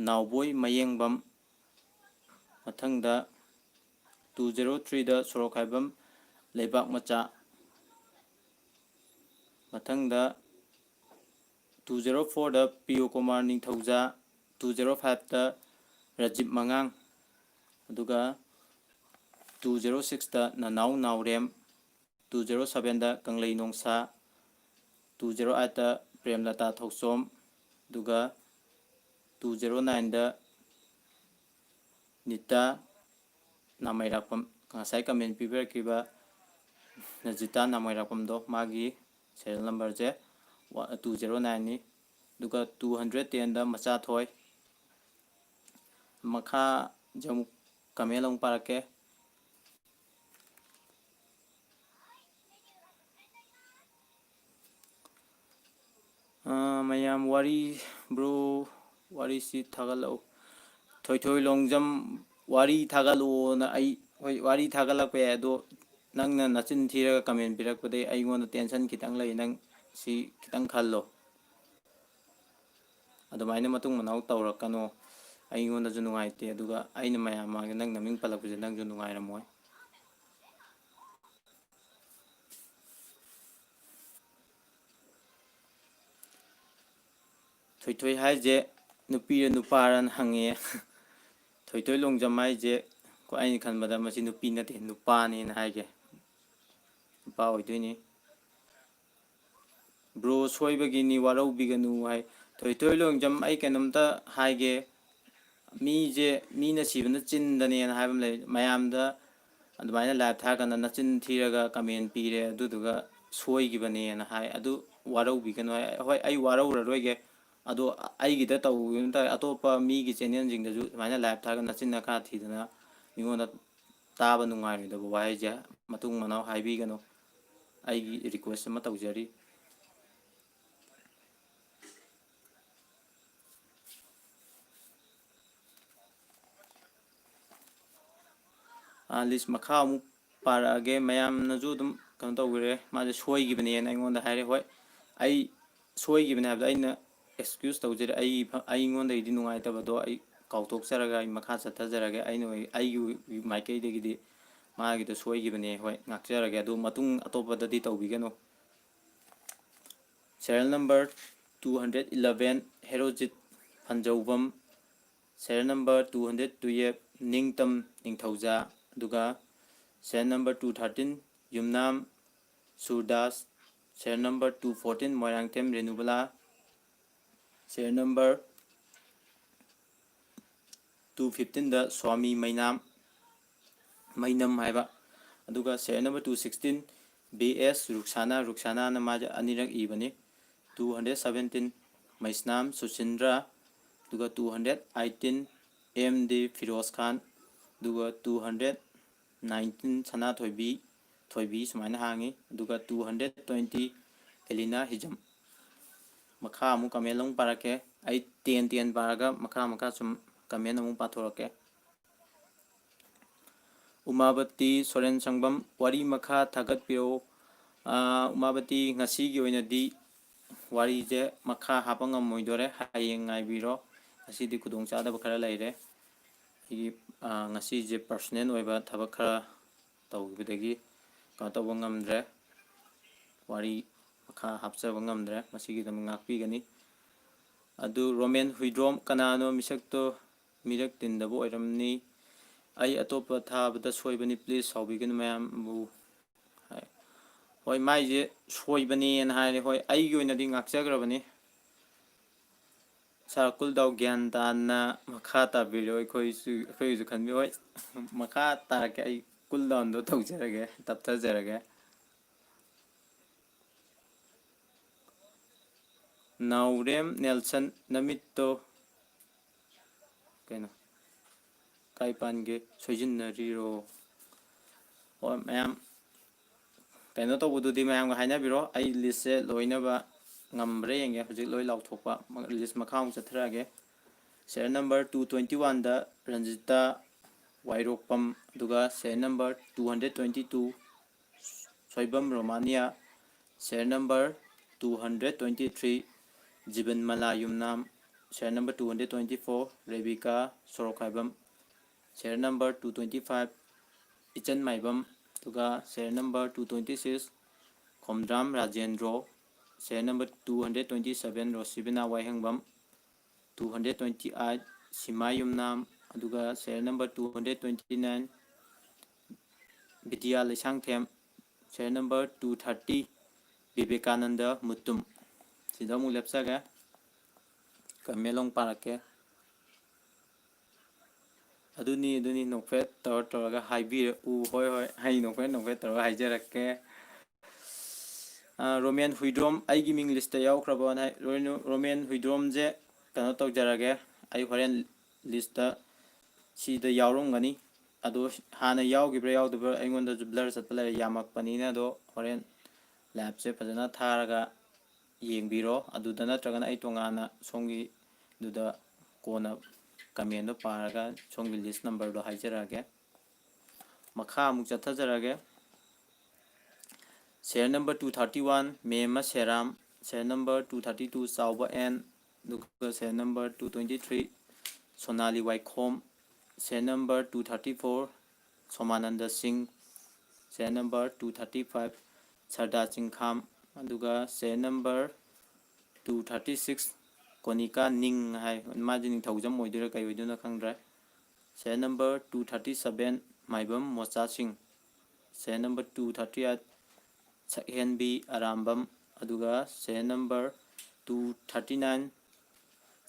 ꯅꯥꯎꯕꯣꯏ ꯃꯌꯦꯡꯕꯝ, ꯃꯊꯪꯗ ꯇꯨ ꯖꯦꯔꯣ ꯊ꯭ꯔꯤꯗ ꯁꯣꯔꯣꯛꯈꯥꯏꯕꯝ ꯂꯩꯕꯥꯛ ꯃꯆꯥ, ꯃꯊꯪꯗ ꯇꯨ ꯖꯦꯔꯣ ꯐꯣꯔꯗ ꯄ꯭ꯔꯤꯌꯣ ꯀꯨꯃꯥꯔ ꯅꯤꯡꯊꯧꯖꯥ, ꯇꯨ ꯖꯦꯔꯣ ꯐꯥꯏꯚꯇ ꯔꯥꯖꯤꯕ ꯃꯉꯥꯡ, ꯑꯗꯨꯒ ꯇꯨ ꯖꯦꯔꯣ ꯁꯤꯛꯁꯇ ꯅꯅꯥꯎ ꯅꯥꯎꯔꯦꯝ, ꯇꯨ ꯖꯦꯔꯣ ꯁꯚꯦꯟꯗ ꯀꯪꯂꯩ ꯅꯣꯡꯁꯥ, ꯇꯨ ꯖꯦꯔꯣ ꯑꯩꯠꯇ ꯄ꯭ꯔꯦꯝꯂꯇꯥ ꯊꯧꯆꯣꯝ, ꯑꯗꯨꯒ ꯇꯨ ꯖꯦꯔꯣ ꯅꯥꯏꯟꯗ ꯅꯤꯇꯥ ꯅꯥꯃꯩꯔꯥꯛꯄꯝ, ꯉꯁꯥꯏ ꯀꯃꯦꯟ ꯄꯤꯕꯤꯔꯛꯈꯤꯕ ꯅꯖꯤꯇꯥ ꯅꯥꯃꯩꯔꯥꯛꯄꯝꯗꯣ, ꯃꯥꯒꯤ ꯁꯦꯔꯤꯌꯦꯜ ꯅꯝꯕꯔꯁꯦ ꯇꯨ ꯖꯦꯔꯣ ꯅꯥꯏꯟꯅꯤ꯫ ꯑꯗꯨꯒ ꯇꯨ ꯍꯟꯗ꯭ꯔꯦꯠ ꯇꯦꯟꯗ ꯃꯆꯥꯊꯣꯏ꯫ ꯃꯈꯥꯁꯦ ꯑꯃꯨꯛ ꯀꯃꯦꯟ ꯑꯃꯨꯛ ꯄꯥꯔꯛꯀꯦ꯫ ꯑꯥ, ꯃꯌꯥꯝ ꯋꯥꯔꯤ, ꯕ꯭ꯔꯣ, ꯋꯥꯔꯤꯁꯤ ꯊꯥꯒꯠꯂꯛꯎ꯫ ꯊꯣꯏꯊꯣꯏ ꯂꯣꯡꯖꯝ, ꯋꯥꯔꯤ ꯊꯥꯒꯠꯂꯛꯑꯣꯅ ꯑꯩ, ꯍꯣꯏ, ꯋꯥꯔꯤ ꯊꯥꯒꯠꯂꯛꯄ ꯌꯥꯏ, ꯑꯗꯣ ꯅꯪꯅ ꯅꯆꯤꯟ ꯊꯤꯔꯒ ꯀꯃꯦꯟ ꯄꯤꯔꯛꯄꯗꯩ ꯑꯩꯉꯣꯟꯗ ꯇꯦꯟꯁꯟ ꯈꯤꯇꯪ ꯂꯩ, ꯅꯪ ꯁꯤ ꯈꯤꯇꯪ ꯈꯜꯂꯣ꯫ ꯑꯗꯨꯃꯥꯏꯅ ꯃꯇꯨꯡ ꯃꯅꯥꯎ ꯇꯧꯔꯛꯀꯅꯣ꯫ ꯑꯩꯉꯣꯟꯗꯁꯨ ꯅꯨꯡꯉꯥꯏꯇꯦ, ꯑꯗꯨꯒ ꯑꯩꯅ ꯃꯌꯥꯝ ꯃꯥꯡꯗ ꯅꯪ ꯅꯃꯤꯡ ꯄꯜꯂꯛꯄꯁꯦ ꯅꯪꯁꯨ ꯅꯨꯡꯉꯥꯏꯔꯝꯃꯣꯏ꯫ ꯊꯣꯏꯊꯣꯏ ꯍꯥꯏꯁꯦ ꯅꯨꯄꯤꯔ ꯅꯨꯄꯥꯔꯅ ꯍꯪꯉꯦ꯫ ꯊꯣꯏꯊꯣꯏ ꯂꯣꯡꯖꯝ ꯍꯥꯏꯁꯦ ꯀꯣ, ꯑꯩꯅ ꯈꯟꯕꯗ ꯃꯁꯤ ꯅꯨꯄꯤ ꯅꯠꯇꯦ, ꯅꯨꯄꯥꯅꯦꯅ ꯍꯥꯏꯒꯦ꯫ ꯅꯨꯄꯥ ꯑꯣꯏꯗꯣꯏꯅꯤ꯫ "ꯕ꯭ꯔꯣ, ꯁꯣꯏꯕꯒꯤꯅꯤ, ꯋꯥꯔꯧꯕꯤꯒꯅꯨ" ꯍꯥꯏ꯫ ꯊꯣꯏꯊꯣꯏ ꯂꯣꯡꯖꯝ, ꯑꯩ ꯀꯩꯅꯣꯝꯇ ꯍꯥꯏꯒꯦ꯫ ꯃꯤꯁꯦ, ꯃꯤꯅ ꯁꯤꯕꯅ ꯆꯤꯟꯗꯅꯦꯅ ꯍꯥꯏꯕ ꯑꯃ ꯂꯩ꯫ ꯃꯌꯥꯝꯗ ꯑꯗꯨꯃꯥꯏꯅ ꯂꯥꯏꯚ ꯊꯥꯔꯀꯥꯟꯗ ꯅꯆꯤꯟ ꯊꯤꯔꯒ ꯀꯃꯦꯟ ꯄꯤꯔꯦ, ꯑꯗꯨꯗꯨꯒ ꯁꯣꯏꯈꯤꯕꯅꯦꯅ ꯍꯥꯏ꯫ ꯑꯗꯨ ꯋꯥꯔꯧꯕꯤꯒꯅꯨ ꯍꯥꯏ꯫ ꯍꯣꯏ, ꯑꯩ ꯋꯥꯔꯧꯔꯔꯣꯏꯒꯦ꯫ ꯑꯗꯣ ꯑꯩꯒꯤꯗ ꯇꯧꯕꯤꯕ ꯅꯠꯇꯕ ꯑꯇꯣꯞꯄ ꯃꯤꯒꯤ ꯆꯦꯅꯦꯜꯁꯤꯡꯗꯁꯨ ꯁꯨꯃꯥꯏꯅ ꯂꯥꯏꯚ ꯊꯥꯔꯒ ꯅꯆꯤꯟ ꯅꯈꯥ ꯊꯤꯗꯅ ꯃꯤꯉꯣꯟꯗ ꯇꯥꯕ ꯅꯨꯡꯉꯥꯏꯔꯣꯏꯗꯕ ꯋꯥꯍꯩꯁꯦ ꯃꯇꯨꯡ ꯃꯅꯥꯎ ꯍꯥꯏꯕꯤꯒꯅꯨ꯫ ꯑꯩꯒꯤ ꯔꯤꯀ꯭ꯋꯦꯁ ꯑꯃ ꯇꯧꯖꯔꯤ꯫ ꯑꯥ, ꯂꯤꯁ ꯃꯈꯥ ꯑꯃꯨꯛ ꯄꯥꯔꯛꯑꯒꯦ꯫ ꯃꯌꯥꯝꯅꯁꯨ ꯑꯗꯨꯝ ꯀꯩꯅꯣ ꯇꯧꯕꯤꯔꯦ, ꯃꯥꯁꯦ ꯁꯣꯏꯈꯤꯕꯅꯦꯅ ꯑꯩꯉꯣꯟꯗ ꯍꯥꯏꯔꯦ꯫ ꯍꯣꯏ, ꯑꯩ ꯁꯣꯏꯈꯤꯕꯅꯦ ꯍꯥꯏꯕꯗꯣ ꯑꯩꯅ ꯑꯦꯛꯁꯀ꯭ꯌꯨꯁ ꯇꯧꯖꯔꯦ꯫ ꯑꯩ, ꯑꯩꯉꯣꯟꯗꯒꯤꯗꯤ ꯅꯨꯡꯉꯥꯏꯇꯕꯗꯣ ꯑꯩ ꯀꯥꯎꯊꯣꯛꯆꯔꯒ ꯑꯩ ꯃꯈꯥ ꯆꯠꯊꯖꯔꯒꯦ꯫ ꯑꯩꯅ ꯑꯣꯏ-, ꯑꯩꯒꯤ ꯃꯥꯏꯀꯩꯗꯒꯤꯗꯤ ꯃꯥꯒꯤꯗꯣ ꯁꯣꯏꯈꯤꯕꯅꯦ꯫ ꯍꯣꯏ, ꯉꯥꯛꯆꯔꯒꯦ꯫ ꯑꯗꯨ ꯃꯇꯨꯡ ꯑꯇꯣꯞꯄꯗꯗꯤ ꯇꯧꯕꯤꯒꯅꯨ꯫ Serial number two hundred eleven, Herojit ꯐꯟꯖꯧꯕꯝ꯫ Serial number two hundred twelve, ꯅꯤꯡꯇꯝ ꯅꯤꯡꯊꯧꯖꯥ꯫ ꯑꯗꯨꯒ serial number two thirteen, ꯌꯨꯝꯅꯥꯝ ꯁꯨꯔꯗꯥꯁ꯫ Serial number two fourteen, Moirangthem Renubala. Serial number two fifteenꯗ swami ꯃꯩꯅꯥꯝ, ꯃꯩꯅꯝ ꯍꯥꯏꯕ꯫ ꯑꯗꯨꯒ serial number two sixteen, B S Rukhsana, ꯔꯨꯛꯁꯥꯅꯥꯅ ꯃꯥꯁꯦ ꯑꯅꯤꯔꯛ ꯏꯕꯅꯤ꯫ Two hundred seventeen, ꯃꯩꯁꯅꯥꯝ ꯁꯨꯁꯤꯟꯗ꯭ꯔ꯫ ꯑꯗꯨꯒ two hundred eighteen, M D Feroz Khan. ꯑꯗꯨꯒ two hundred nineteen, ꯁꯅꯥꯊꯣꯏꯕꯤ, ꯊꯣꯏꯕꯤ ꯁꯨꯃꯥꯏꯅ ꯍꯥꯡꯉꯤ꯫ ꯑꯗꯨꯒ two hundred twenty, ꯑꯦꯂꯤꯅꯥ ꯍꯤꯖꯝ꯫ ꯃꯈꯥ ꯑꯃꯨꯛ ꯀꯃꯦꯟ ꯑꯃꯨꯛ ꯄꯥꯔꯛꯀꯦ꯫ ꯑꯩ ꯇꯦꯟ ꯇꯦꯟ ꯄꯥꯔꯒ ꯃꯈꯥ ꯃꯈꯥ ꯁꯨꯝ ꯀꯃꯦꯟ ꯑꯃꯨꯛ ꯄꯥꯊꯣꯔꯛꯀꯦ꯫ ꯎꯃꯥꯕꯇꯤ ꯁꯣꯔꯦꯟ ꯁꯪꯕꯝ, ꯋꯥꯔꯤ ꯃꯈꯥ ꯊꯥꯒꯠꯄꯤꯔꯛꯎ꯫ ꯑꯥ, ꯎꯃꯥꯕꯇꯤ, ꯉꯁꯤꯒꯤ ꯑꯣꯏꯅꯗꯤ ꯋꯥꯔꯤꯁꯦ ꯃꯈꯥ ꯍꯥꯞꯄ ꯉꯝꯃꯣꯏꯗꯣꯔꯦ, ꯍꯌꯦꯡ ꯉꯥꯏꯕꯤꯔꯣ꯫ ꯉꯁꯤꯗꯤ ꯈꯨꯗꯣꯡꯆꯥꯗꯕ ꯈꯔ ꯂꯩꯔꯦ꯫ ꯑꯩꯒꯤ, ꯑ, ꯉꯁꯤꯁꯦ personal ꯑꯣꯏꯕ ꯊꯕꯛ ꯈꯔ ꯇꯧꯈꯤꯕꯗꯒꯤ ꯀꯩꯅꯣ ꯇꯧꯕ ꯉꯝꯗ꯭ꯔꯦ, ꯋꯥꯔꯤ ꯃꯈꯥ ꯍꯥꯞꯆꯕ ꯉꯝꯗ꯭ꯔꯦ꯫ ꯃꯁꯤꯒꯤꯗꯃꯛ ꯉꯥꯛꯄꯤꯒꯅꯤ꯫ ꯑꯗꯨ ꯔꯣꯃꯦꯟ ꯍꯨꯏꯗ꯭ꯔꯣꯝ ꯀꯅꯥꯅꯣ? ꯃꯤꯁꯛꯇꯣ ꯃꯤꯔꯛ ꯇꯤꯟꯗꯕ ꯑꯣꯏꯔꯝꯅꯤ꯫ ꯑꯩ ꯑꯇꯣꯞꯄ ꯊꯥꯕꯗ ꯁꯣꯏꯕꯅꯤ, please ꯁꯥꯎꯕꯤꯒꯅꯨ ꯃꯌꯥꯝꯕꯨ꯫ ꯍꯥꯏ꯫ ꯍꯣꯏ, ꯃꯥꯏꯁꯦ ꯁꯣꯏꯕꯅꯦꯅ ꯍꯥꯏꯔꯦ꯫ ꯍꯣꯏ, ꯑꯩꯒꯤ ꯑꯣꯏꯅꯗꯤ ꯉꯥꯛꯆꯈ꯭ꯔꯕꯅꯤ꯫ Sir, cool down, ꯒ꯭ꯌꯥꯟ ꯇꯥꯅ ꯃꯈꯥ ꯇꯥꯕꯤꯔꯣ꯫ ꯑꯩꯈꯣꯏꯁꯨ, ꯑꯩꯈꯣꯏꯒꯤꯁꯨ ꯈꯟꯕꯤꯌꯨ꯫ ꯍꯣꯏ, ꯃꯈꯥ ꯇꯥꯔꯛꯀꯦ꯫ ꯑꯩ cool downꯗꯣ ꯇꯧꯖꯔꯒꯦ, ꯇꯞꯊꯖꯔꯒꯦ꯫ ꯅꯥꯎꯔꯦꯝ ꯅꯦꯜꯁꯟ, ꯅꯃꯤꯠꯇꯣ ꯀꯩꯅꯣ, ꯀꯥꯏ ꯄꯥꯟꯒꯦ? ꯁꯣꯏꯖꯤꯟꯅꯔꯤꯔꯣ? ꯍꯣꯏ, ꯃꯌꯥꯝ ꯀꯩꯅꯣ ꯇꯧꯕꯗꯨꯗꯤ ꯃꯌꯥꯝꯒ ꯍꯥꯏꯅꯕꯤꯔꯣ꯫ ꯑꯩ listꯁꯦ ꯂꯣꯏꯅꯕ ꯉꯝꯕ꯭ꯔꯥ ꯌꯦꯡꯒꯦ꯫ ꯍꯧꯖꯤꯛ ꯂꯣꯏ ꯂꯥꯎꯊꯣꯛꯄ꯫ List ꯃꯈꯥ ꯑꯃꯨꯛ ꯆꯠꯊꯔꯛꯑꯒꯦ꯫ Serial number two twenty oneꯗ Ranjita ꯋꯥꯏꯔꯣꯛꯄꯝ, ꯑꯗꯨꯒ serial number two hundred twenty two Soibam Romania, serial number two hundred twenty three ꯖꯤꯕꯟꯃꯂꯥ ꯌꯨꯝꯅꯥꯝ, serial number two hundred twenty four Rebika ꯁꯣꯔꯣꯛꯈꯥꯏꯕꯝ, serial number two twenty five ꯏꯆꯟ ꯃꯥꯏꯕꯝ, ꯑꯗꯨꯒ serial number two twenty six Khomdram Rajendro, serial number two hundred twenty seven ꯔꯣꯁꯤꯕꯤꯅꯥ ꯋꯥꯏꯍꯦꯡꯕꯝ, two hundred twenty eight ꯁꯤꯃꯥ ꯌꯨꯝꯅꯥꯝ, ꯑꯗꯨꯒ serial number two hundred twenty nine ꯕꯤꯗ꯭ꯌꯥ Leishangthem, serial number two thirty Vivekananda Mutum. ꯁꯤꯗ ꯑꯃꯨꯛ ꯂꯦꯞꯆꯒꯦ꯫ Comment ꯑꯃꯨꯛ ꯄꯥꯔꯛꯀꯦ꯫ ꯑꯗꯨꯅꯤ, ꯑꯗꯨꯅꯤ, ꯅꯣꯛꯐꯦꯠ ꯇꯧꯔ ꯇꯧꯔꯒ ꯍꯥꯏꯕꯤꯔꯛꯎ꯫ ꯍꯣꯏ, ꯍꯣꯏ, ꯑꯩ ꯅꯣꯛꯐꯦꯠ, ꯅꯣꯛꯐꯦꯠ ꯇꯧꯔꯒ ꯍꯥꯏꯖꯔꯛꯀꯦ꯫ ꯑ, ꯔꯣꯃꯦꯟ ꯍꯨꯏꯗ꯭ꯔꯣꯝ ꯑꯩꯒꯤ ꯃꯤꯡ listꯇ ꯌꯥꯎꯈ꯭ꯔꯕꯅ ꯍꯥꯏ꯫ ꯔꯣꯏꯅꯨ-, ꯔꯣꯃꯦꯟ ꯍꯨꯏꯗ꯭ꯔꯣꯝꯁꯦ ꯀꯩꯅꯣ ꯇꯧꯖꯔꯒꯦ, ꯑꯩ ꯍꯣꯔꯦꯟ listꯇ ꯁꯤꯗ ꯌꯥꯎꯔꯝꯒꯅꯤ꯫ ꯑꯗꯣ ꯍꯥꯟꯅ ꯌꯥꯎꯈꯤꯕ꯭ꯔꯥ ꯌꯥꯎꯗꯕ꯭ꯔꯥ ꯑꯩꯉꯣꯟꯗꯁꯨ blur ꯆꯠꯄ ꯂꯩꯔꯦ, ꯌꯥꯝꯃꯛꯄꯅꯤꯅ꯫ ꯑꯗꯣ ꯍꯣꯔꯦꯟ liveꯁꯦ ꯐꯖꯅ ꯊꯥꯔꯒ ꯌꯦꯡꯕꯤꯔꯣ꯫ ꯑꯗꯨꯗ ꯅꯠꯇ꯭ꯔꯒꯅ ꯑꯩ ꯇꯣꯉꯥꯟꯅ ꯁꯣꯝꯒꯤꯗꯨꯗ ꯀꯣꯟꯅ commentꯗꯣ ꯄꯥꯔꯒ ꯁꯣꯝꯒꯤ list numberꯗꯣ ꯍꯥꯏꯖꯔꯛꯑꯒꯦ꯫ ꯃꯈꯥ ꯑꯃꯨꯛ ꯆꯠꯊꯖꯔꯛꯑꯒꯦ꯫ Serial number two thirty one ꯃꯦꯝꯃ ꯁꯦꯔꯥꯝ, serial number two thirty two ꯆꯥꯎꯕ ꯑꯦꯟ, ꯑꯗꯨꯒ serial number two twenty three ꯁꯣꯅꯥꯂꯤ ꯋꯥꯏꯈꯣꯝ, serial number two thirty four ꯁꯣꯃꯥꯅꯟꯗ ꯁꯤꯡ, serial number two thirty five ꯁꯔꯗꯥ ꯆꯤꯡꯈꯥꯝ, ꯑꯗꯨꯒ serial number two thirty six ꯀꯣꯅꯤꯀꯥ ꯅꯤꯡ ꯍꯥꯏ, ꯃꯥꯁꯦ ꯅꯤꯡꯊꯧꯖꯝ ꯑꯣꯏꯗꯣꯏꯔꯥ ꯀꯩ ꯑꯣꯏꯗꯣꯏꯅꯣ ꯈꯪꯗ꯭ꯔꯦ꯫ Serial number two thirty seven ꯃꯥꯏꯕꯝ ꯃꯣꯆꯥꯁꯤꯡ, serial number two thirty eight ꯁꯛꯍꯦꯟꯕꯤ Arambam, ꯑꯗꯨꯒ serial number two thirty nine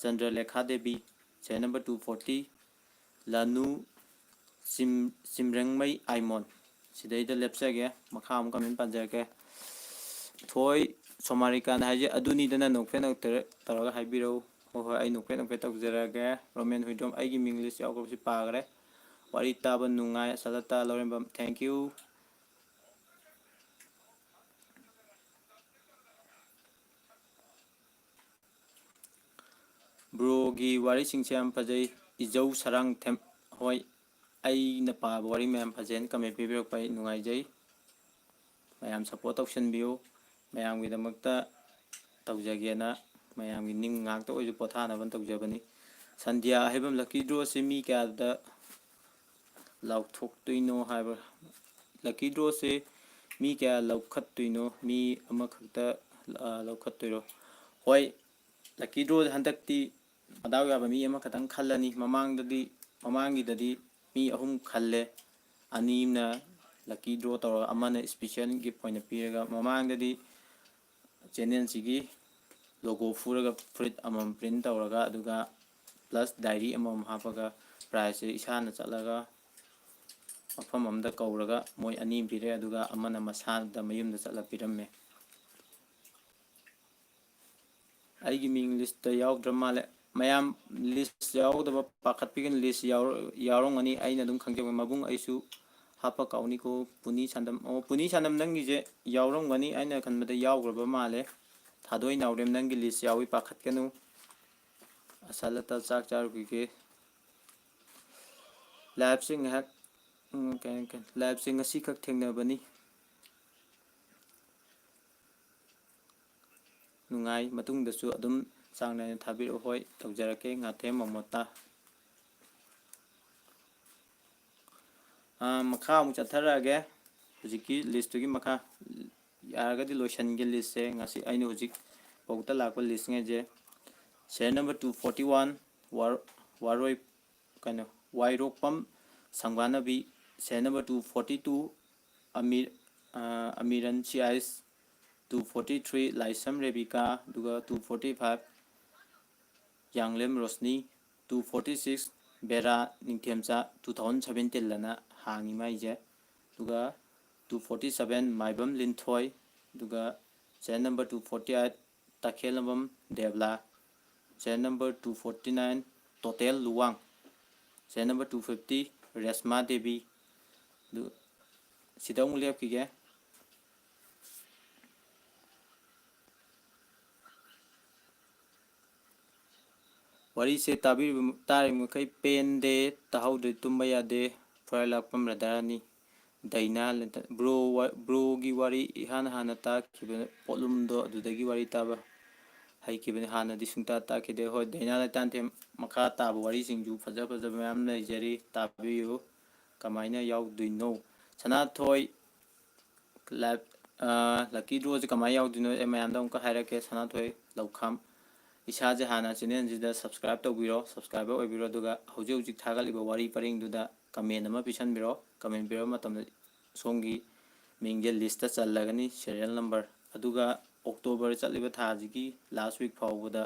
Chandralekha Devi, serial number two forty Lanu Chim Chimrengmei Aimon. ꯁꯤꯗꯩꯗ ꯂꯦꯞꯆꯒꯦ, ꯃꯈꯥ ꯑꯃꯨꯛ comment ꯄꯥꯖꯔꯛꯀꯦ꯫ ꯊꯣꯏ ꯁꯣꯃꯥꯔꯤꯀꯥꯟ ꯍꯥꯏꯁꯦ ꯑꯗꯨꯅꯤꯗꯅ, ꯅꯣꯛꯐꯦꯠ ꯅꯣꯛꯇꯔꯦ ꯇꯧꯔꯒ ꯍꯥꯏꯕꯤꯔꯛꯎ꯫ ꯍꯣꯏ ꯍꯣꯏ, ꯑꯩ ꯅꯣꯛꯐꯦꯠ ꯅꯣꯛꯐꯦꯠ ꯇꯧꯖꯔꯛꯑꯒꯦ꯫ ꯔꯣꯃꯦꯟ ꯍꯨꯏꯗ꯭ꯔꯣꯝ ꯑꯩꯒꯤ ꯃꯤꯡ list ꯌꯥꯎꯈ꯭ꯔꯕꯁꯤ ꯄꯥꯈ꯭ꯔꯦ꯫ ꯋꯥꯔꯤ ꯇꯥꯕ ꯅꯨꯡꯉꯥꯏ, ꯑꯁꯥꯂꯇꯥ ꯂꯧꯔꯦꯝꯕꯝ, thank you꯫ Broꯒꯤ ꯋꯥꯔꯤꯁꯤꯡꯁꯦ ꯌꯥꯝ ꯐꯖꯩ꯫ ꯏꯖꯧ ꯁꯔꯥꯡꯊꯦꯝ, ꯍꯣꯏ, ꯑꯩꯅ ꯄꯥꯕ ꯋꯥꯔꯤ ꯃꯌꯥꯝ ꯐꯖꯩꯅ comment ꯄꯤꯕꯤꯔꯛꯄ ꯑꯩ ꯅꯨꯡꯉꯥꯏꯖꯩ꯫ ꯃꯌꯥꯝ support ꯇꯧꯁꯟꯕꯤꯌꯨ꯫ ꯃꯌꯥꯝꯒꯤꯗꯃꯛꯇ ꯇꯧꯖꯒꯦꯅ, ꯃꯌꯥꯝꯒꯤ ꯅꯤꯡ ꯉꯥꯛꯇ ꯑꯣꯏꯁꯨ ꯄꯣꯊꯥꯅꯕ ꯇꯧꯖꯕꯅꯤ꯫ ꯁꯟꯙ꯭ꯌꯥ ꯑꯍꯩꯕꯝ, lucky drawꯁꯦ ꯃꯤ ꯀꯌꯥꯗ ꯂꯥꯎꯊꯣꯛꯇꯣꯏꯅꯣ ꯍꯥꯏꯕ? Lucky drawꯁꯦ ꯃꯤ ꯀꯌꯥ ꯂꯧꯈꯠꯇꯣꯏꯅꯣ? ꯃꯤ ꯑꯃꯈꯛꯇ, ꯑ, ꯂꯧꯈꯠꯇꯣꯏꯔꯣ? ꯍꯣꯏ, lucky draw ꯍꯟꯗꯛꯇꯤ ꯃꯗꯥꯎ ꯌꯥꯕ ꯃꯤ ꯑꯃꯈꯛꯇꯪ ꯈꯜꯂꯅꯤ꯫ ꯃꯃꯥꯡꯗꯗꯤ, ꯃꯃꯥꯡꯒꯤꯗꯗꯤ ꯃꯤ ꯑꯍꯨꯝ ꯈꯜꯂꯦ꯫ ꯑꯅꯤ ꯑꯃꯅ lucky draw ꯇꯧꯔꯒ, ꯑꯃꯅ special gift ꯑꯣꯏꯅ ꯄꯤꯔꯒ, ꯃꯃꯥꯡꯗꯗꯤ channelꯁꯤꯒꯤ logo ꯐꯨꯔꯒ ꯐꯨꯔꯤꯠ ꯑꯃꯃꯝ print ꯇꯧꯔꯒ, ꯑꯗꯨꯒ plus diary ꯑꯃꯃꯝ ꯍꯥꯞꯄꯒ prizeꯁꯦ ꯏꯁꯥꯅ ꯆꯠꯂꯒ ꯃꯐꯝ ꯑꯃꯗ ꯀꯧꯔꯒ ꯃꯣꯏ ꯑꯅꯤ ꯄꯤꯔꯛꯑꯦ, ꯑꯗꯨꯒ ꯑꯃꯅ ꯃꯁꯥꯗ ꯃꯌꯨꯝꯗ ꯆꯠꯂ ꯄꯤꯔꯝꯃꯦ꯫ ꯑꯩꯒꯤ ꯃꯤꯡ listꯇ ꯌꯥꯎꯗ꯭ꯔ ꯃꯥꯜꯂꯦ꯫ ꯃꯌꯥꯝ list ꯌꯥꯎꯗꯕ ꯄꯥꯈꯠꯄꯤꯒꯅꯨ, list ꯌꯥꯎꯔ-, ꯌꯥꯎꯔꯝꯒꯅꯤ꯫ ꯑꯩꯅ ꯑꯗꯨꯝ ꯈꯪꯖꯕ ꯃꯕꯨꯡ ꯑꯩꯁꯨ ꯍꯥꯞꯄ ꯀꯥꯎꯅꯤꯀꯣ꯫ ꯄꯨꯅꯤ ꯁꯥꯟꯗꯝ, ꯑꯣ, ꯄꯨꯅꯤ ꯁꯥꯟꯗꯝ ꯅꯪꯒꯤꯁꯦ ꯌꯥꯎꯔꯝꯒꯅꯤ, ꯑꯩꯅ ꯈꯟꯕꯗ ꯌꯥꯎꯈ꯭ꯔꯕ ꯃꯥꯜꯂꯦ꯫ ꯊꯥꯗꯣꯏ ꯅꯥꯎꯔꯦꯝ ꯅꯪꯒꯤ list ꯌꯥꯎꯏ, ꯄꯥꯈꯠꯀꯅꯨ꯫ ꯑꯁꯥꯂꯇꯥ ꯆꯥꯛ ꯆꯥꯔꯨꯈꯤꯒꯦ꯫ Liveꯁꯦ ꯉꯥꯏꯍꯥꯛ, ꯎꯝ, ꯀꯩ, ꯀꯩ, liveꯁꯦ ꯉꯁꯤꯈꯛ ꯊꯦꯡꯅꯕꯅꯤ꯫ ꯅꯨꯡꯉꯥꯏ꯫ ꯃꯇꯨꯡꯗꯁꯨ ꯑꯗꯨꯝ ꯆꯥꯡ ꯅꯥꯏꯅ ꯊꯥꯕꯤꯔꯛꯎ꯫ ꯍꯣꯏ, ꯇꯧꯖꯔꯛꯀꯦ, ꯉꯥꯊꯦꯝ ꯃꯃꯣꯇꯥ꯫ ꯑꯥ, ꯃꯈꯥ ꯑꯃꯨꯛ ꯆꯠꯊꯔꯛꯑꯒꯦ꯫ ꯍꯧꯖꯤꯛꯀꯤ ꯂꯤꯁꯇꯨꯒꯤ ꯃꯈꯥ ꯌꯥꯔꯒꯗꯤ ꯂꯣꯏꯁꯤꯟꯒꯦ ꯂꯤꯁꯁꯦ꯫ ꯉꯁꯤ ꯑꯩꯅ ꯍꯧꯖꯤꯛ ꯐꯥꯎꯗ ꯂꯥꯛꯄ ꯂꯤꯁꯉꯩꯁꯦ, serial number two forty one, ꯋꯥꯔ-, ꯋꯥꯔꯣꯏ, ꯀꯩꯅꯣ, Wairokpam Sangbanabi, serial number two forty two, ꯑꯃꯤꯔ-, ꯑꯥ, ꯑꯃꯤꯔꯟ ꯁꯤ ꯑꯥꯏꯁ, two forty three, Laishram Rebika, ꯑꯗꯨꯒ two forty five, Yanglem Roshni, two forty six, Bera Ningthemcha, two thousand seventeen ꯑꯅ ꯍꯥꯡꯉꯤ ꯃꯥꯏꯁꯦ꯫ ꯑꯗꯨꯒ two forty seven, Maibam Linthoi, ꯑꯗꯨꯒ serial number two forty eight, Takhellambam Debala, serial number two forty nine, Totel Luwang, serial number two fifty, Reshma Devi. ꯑꯗꯨ ꯁꯤꯗ ꯑꯃꯨꯛ ꯂꯦꯞꯈꯤꯒꯦ꯫ ꯋꯥꯔꯤꯁꯦ ꯇꯥꯕꯤꯔꯤꯕ, ꯇꯥꯔꯤꯕ ꯃꯈꯩ ꯄꯦꯟꯗꯦ, ꯇꯥꯍꯧꯗ꯭ꯔꯗꯤ ꯇꯨꯝꯕ ꯌꯥꯗꯦ꯫ ꯐꯨꯔꯥꯏ ꯂꯥꯛꯄꯝ ꯔꯥꯙꯥꯔꯥꯅꯤ, ꯗꯥꯏꯅꯥ ꯂꯩꯇ-, ꯕ꯭ꯔꯣ ꯋꯥ-, ꯕ꯭ꯔꯣꯒꯤ ꯋꯥꯔꯤ ꯏꯍꯥꯟ ꯍꯥꯟꯅ ꯇꯥꯈꯤꯕ ꯄꯣꯠꯂꯨꯝꯗꯣ ꯑꯗꯨꯗꯒꯤ ꯋꯥꯔꯤ ꯇꯥꯕ ꯍꯩꯈꯤꯕꯅꯤ, ꯍꯥꯟꯅꯗꯤ ꯁꯨꯡꯇꯥ ꯇꯥꯈꯤꯗꯦ꯫ ꯍꯣꯏ, ꯗꯥꯏꯅꯥ ꯂꯩꯇꯥꯟꯊꯦꯝ, ꯃꯈꯥ ꯇꯥꯕ ꯋꯥꯔꯤꯁꯤꯡꯁꯨ ꯐꯖ ꯐꯖꯕ ꯃꯌꯥꯝ ꯂꯩꯖꯔꯤ, ꯇꯥꯕꯤꯌꯨ꯫ ꯀꯃꯥꯏꯅ ꯌꯥꯎꯗꯣꯏꯅꯣ? ꯁꯅꯥꯊꯣꯏ ꯂꯥꯏꯞ, ꯑꯥ, ꯂꯛꯀꯤ ꯗ꯭ꯔꯣꯁꯦ ꯀꯃꯥꯏꯅ ꯌꯥꯎꯗꯣꯏꯅꯣ ꯑꯩ ꯃꯌꯥꯝꯗ ꯑꯃꯨꯛꯀ ꯍꯥꯏꯔꯛꯀꯦ꯫ ꯁꯅꯥꯊꯣꯏ ꯂꯧꯈꯥꯝ, ꯏꯁꯥꯁꯦ ꯍꯥꯟꯅ ꯆꯦꯅꯦꯜꯁꯤꯗ ꯁꯕꯁꯀ꯭ꯔꯥꯏꯞ ꯇꯧꯕꯤꯔꯣ, ꯁꯕꯁꯀ꯭ꯔꯥꯏꯕꯔ ꯑꯣꯏꯕꯤꯔꯣ, ꯑꯗꯨꯒ ꯍꯧꯖꯤꯛ ꯍꯧꯖꯤꯛ ꯊꯥꯒꯠꯂꯤꯕ ꯋꯥꯔꯤ ꯄꯔꯦꯡꯗꯨꯗ ꯀꯃꯦꯟ ꯑꯃ ꯄꯤꯁꯟꯕꯤꯔꯣ꯫ ꯀꯃꯦꯟ ꯄꯤꯔꯕ ꯃꯇꯝꯗ ꯁꯣꯝꯒꯤ ꯃꯤꯡꯁꯦ ꯂꯤꯁꯇ ꯆꯜꯂꯒꯅꯤ, ꯁꯦꯔꯤꯌꯦꯜ ꯅꯝꯕꯔ꯫ ꯑꯗꯨꯒ ꯑꯣꯛꯇꯣꯕꯔ ꯆꯠꯂꯤꯕ ꯊꯥꯁꯤꯒꯤ ꯂꯥꯁ ꯋꯤꯛ ꯐꯥꯎꯕꯗ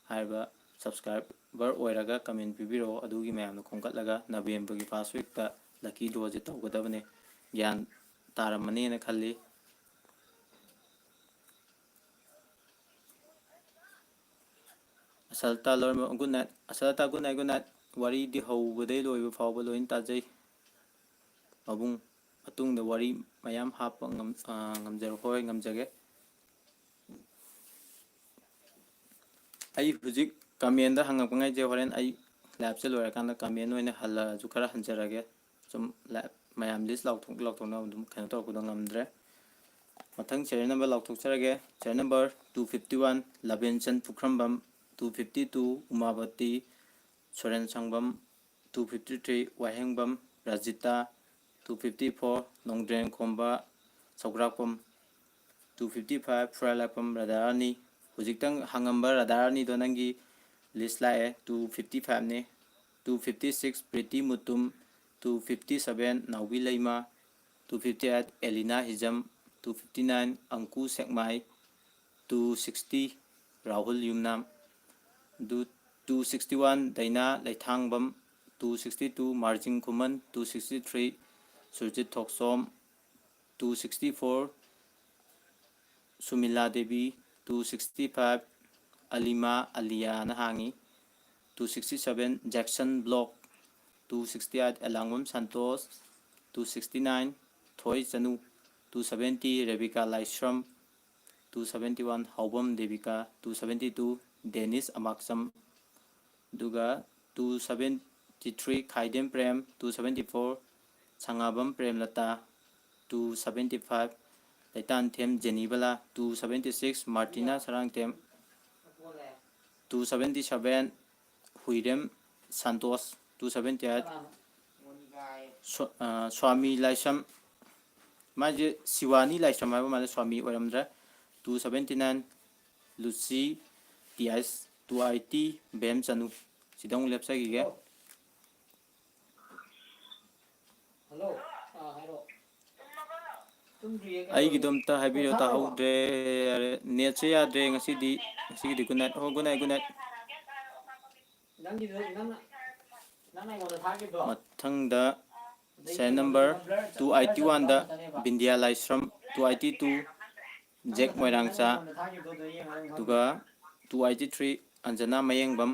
ꯍꯥꯏꯔꯤꯕ ꯁꯕꯁꯀ꯭ꯔꯥꯏꯕꯔ ꯑꯣꯏꯔꯒ ꯀꯃꯦꯟ ꯄꯤꯕꯤꯔꯛꯑꯣ꯫ ꯑꯗꯨꯒꯤ ꯃꯌꯥꯝꯗꯣ ꯈꯣꯝꯒꯠꯂꯒ ꯅꯕꯦꯝꯕꯔꯒꯤ ꯐꯥꯔꯁ ꯋꯤꯛꯇ ꯂꯛꯀꯤ ꯗ꯭ꯔꯣꯁꯦ ꯇꯧꯒꯗꯕꯅꯦ꯫ ꯒ꯭ꯌꯥꯟ ꯇꯥꯔꯝꯃꯅꯤꯅ ꯈꯜꯂꯤ꯫ ꯑꯁꯜꯇꯥ ꯂꯣꯏꯅꯃꯛ ꯒꯨꯗ ꯅꯥꯏꯠ꯫ ꯑꯁꯜꯇꯥ ꯒꯨꯗ ꯅꯥꯏꯠ, ꯒꯨꯗ ꯅꯥꯏꯠ꯫ ꯋꯥꯔꯤꯗꯤ ꯍꯧꯕꯗꯩ ꯂꯣꯏꯕ ꯐꯥꯎꯕ ꯂꯣꯏꯅ ꯇꯥꯖꯩ꯫ ꯃꯕꯨꯡ, ꯃꯇꯨꯡꯗ ꯋꯥꯔꯤ ꯃꯌꯥꯝ ꯍꯥꯞꯄ ꯉꯝ-, ꯑꯥ, ꯉꯝꯖꯔꯣ-, ꯍꯣꯏ, ꯉꯝꯖꯒꯦ꯫ ꯑꯩ ꯍꯧꯖꯤꯛ ꯀꯃꯦꯟꯗ ꯍꯪꯉꯛꯄꯉꯩꯁꯦ ꯍꯣꯔꯦꯟ ꯑꯩ ꯂꯥꯏꯞꯁꯦ ꯂꯣꯏꯔꯀꯥꯟꯗ ꯀꯃꯦꯟ ꯑꯣꯏꯅ ꯍꯜꯂꯛꯑꯁꯨ ꯈꯔ ꯍꯟꯖꯔꯒꯦ꯫ ꯁꯨꯝ ꯂꯥꯏꯞ ꯃꯌꯥꯝ ꯂꯤꯁ ꯂꯥꯎꯊꯣꯛ-, ꯂꯥꯎꯊꯣꯛꯅꯕ ꯑꯗꯨꯝ ꯀꯩꯅꯣ ꯇꯧꯔꯛꯄꯗꯣ ꯉꯝꯗ꯭ꯔꯦ꯫ ꯃꯊꯪ serial number ꯂꯥꯎꯊꯣꯛꯆꯔꯒꯦ꯫ Serial number two fifty one, ꯂꯕꯦꯟꯆꯟ ꯄꯨꯈ꯭ꯔꯝꯕꯝ, two fifty two, ꯎꯃꯥꯕꯇꯤ ꯁꯣꯔꯦꯟ ꯁꯪꯕꯝ, two fifty three, ꯋꯥꯍꯦꯡꯕꯝ ꯔꯥꯖꯤꯇꯥ, two fifty four, ꯅꯣꯡꯗ꯭ꯔꯦꯟ ꯈꯣꯝꯕ ꯁꯧꯒ꯭ꯔꯥꯛꯄꯝ, two fifty five, ꯐꯨꯔꯥꯂꯥꯛꯄꯝ ꯔꯥꯙꯥꯔꯥꯅꯤ꯫ ꯍꯧꯖꯤꯛꯇꯪ ꯍꯪꯉꯝꯕ ꯔꯥꯙꯥꯔꯥꯅꯤꯗꯣ ꯅꯪꯒꯤ list ꯂꯥꯛꯑꯦ, two fifty five ꯅꯤ꯫ Two fifty six, Preeti Mutum, two fifty seven, ꯅꯥꯎꯕꯤ ꯂꯩꯃ, two fifty eight, ꯑꯦꯂꯤꯅꯥ ꯍꯤꯖꯝ, two fifty nine, ꯑꯪꯀꯨ ꯁꯦꯛꯃꯥꯏ, two sixty, Rahul ꯌꯨꯝꯅꯥꯝ, ꯑꯗꯨ two sixty one, ꯗꯩꯅꯥ ꯂꯩꯊꯥꯡꯕꯝ, two sixty two, Marjing ꯈꯨꯃꯟ, two sixty three, Surjit ꯊꯣꯛꯆꯣꯝ, two sixty four, ꯁꯨꯃꯤꯂꯥ Devi, two sixty five, ꯑꯂꯤꯃꯥ ꯑꯂꯤꯌꯥꯅ ꯍꯥꯡꯉꯤ, two sixty seven, Jackson Block, two sixty eight, Elangbam Santosh, two sixty nine, Thoi Chanu, two seventy, Rebika Laishram, two seventy one, Haobam Debika, two seventy two, Dennis Amakcham, ꯑꯗꯨꯒ two seventy three, ꯈꯥꯏꯗꯦꯝ Prem, two seventy four, ꯁꯉꯥꯕꯝ ꯄ꯭ꯔꯦꯝꯂꯇꯥ, two seventy five, ꯂꯩꯇꯥꯟꯊꯦꯝ ꯖꯦꯅꯤꯕꯂꯥ, two seventy six, ꯃꯥꯔꯇꯤꯅꯥ Sarangthem, two seventy seven, ꯍꯨꯏꯔꯦꯝ Santosh, two seventy eight, ꯁ꯭ꯋꯥ-, ꯑ, ꯁ꯭ꯋꯥꯃꯤ ꯂꯥꯏꯁ꯭ꯔꯝ, ꯃꯥꯁꯦ ꯁꯤꯋꯥꯅꯤ ꯂꯥꯏꯁ꯭ꯔꯝ ꯍꯥꯏꯕ ꯃꯥꯜꯂꯦ, ꯁ꯭ꯋꯥꯃꯤ ꯑꯣꯏꯔꯝꯗ꯭ꯔꯦ, two seventy nine, Lucy T ꯑꯥꯏꯁ, two eighty, Bem Chanu. ꯁꯤꯗ ꯑꯃꯨꯛ ꯂꯦꯞꯆꯈꯤꯒꯦ꯫ Hello, ꯑꯥ, ꯍꯥꯏꯔꯛꯑꯣ꯫ ꯇꯨꯝꯗ꯭ꯔꯤꯌꯦ, ꯀꯩꯗꯧꯔꯒꯦ? ꯑꯩꯒꯤꯗꯣ ꯑꯝꯇ ꯍꯥꯏꯕꯤꯔꯣ, ꯄꯣꯊꯥꯔꯕꯣ? ꯇꯥꯍꯧꯗ꯭ꯔꯦ꯫ ꯌꯥꯔꯦ, ꯅꯦꯠꯁꯦ ꯌꯥꯗ꯭ꯔꯦ ꯉꯁꯤꯗꯤ꯫ ꯉꯁꯤꯒꯤꯗꯤ good night꯫ ꯍꯣ, good night, good night꯫ ꯅꯪꯒꯤꯗꯣ, ꯅꯪꯅ, ꯅꯪꯅ ꯑꯩꯉꯣꯟꯗ ꯊꯥꯈꯤꯕꯗꯣ? ꯃꯊꯪꯗ ꯑꯗꯩ serial number ꯀꯩꯅꯣꯗꯣ blur ꯆꯠ-, two eighty one ꯗ blur ꯆꯠꯄ ꯉꯥꯛꯇꯅꯦꯕ꯫ ꯕꯤꯟꯗꯤꯌꯥ ꯂꯥꯏꯁ꯭ꯔꯝ, two eighty two, ꯖꯦꯛ ꯃꯣꯏꯔꯥꯡꯆꯥ, ꯑꯗꯨꯒ two eighty three, ꯑꯟꯖꯅꯥ ꯃꯌꯦꯡꯕꯝ,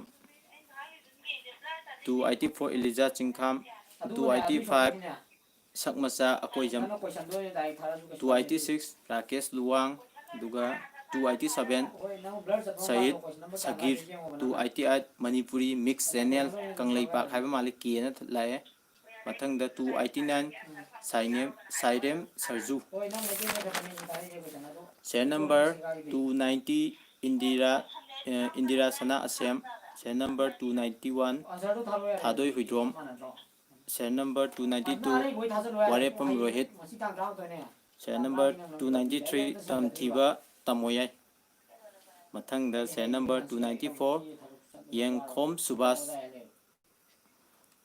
two eighty four, ꯏꯂꯤꯖꯥ ꯆꯤꯡꯈꯥꯝ, two eighty five, ꯁꯛ ꯃꯆꯥ Akoijam, two eighty six, Rakesh Luwang, ꯑꯗꯨꯒ two eighty seven, ꯁꯍꯤꯗ ꯁꯒꯤꯔ, two eighty eight, Manipuri mix channel, Kangleipak ꯍꯥꯏꯕ ꯃꯥꯜꯂꯤ, ꯀꯦꯅ ꯂꯥꯛꯑꯦ꯫ ꯃꯊꯪꯗ two eighty nine, ꯁꯥꯏꯅꯦꯝ, ꯁꯥꯏꯔꯦꯝ ꯁꯔꯖꯨ꯫ Serial number two ninety, Indira, ꯑ, ꯏꯟꯗꯤꯔꯥ ꯁꯅꯥ ꯑꯁꯦꯝ꯫ Serial number two ninety one, ꯊꯥꯗꯣꯏ Huidrom. Serial number two ninety two, ꯋꯥꯔꯦꯞꯐꯝ Rohit. Serial number two ninety three, ꯇꯝꯊꯤꯕ ꯇꯝꯃꯣꯌꯥꯏ꯫ ꯃꯊꯪꯗ serial number two ninety four, ꯌꯦꯡꯈꯣꯝ Subhas.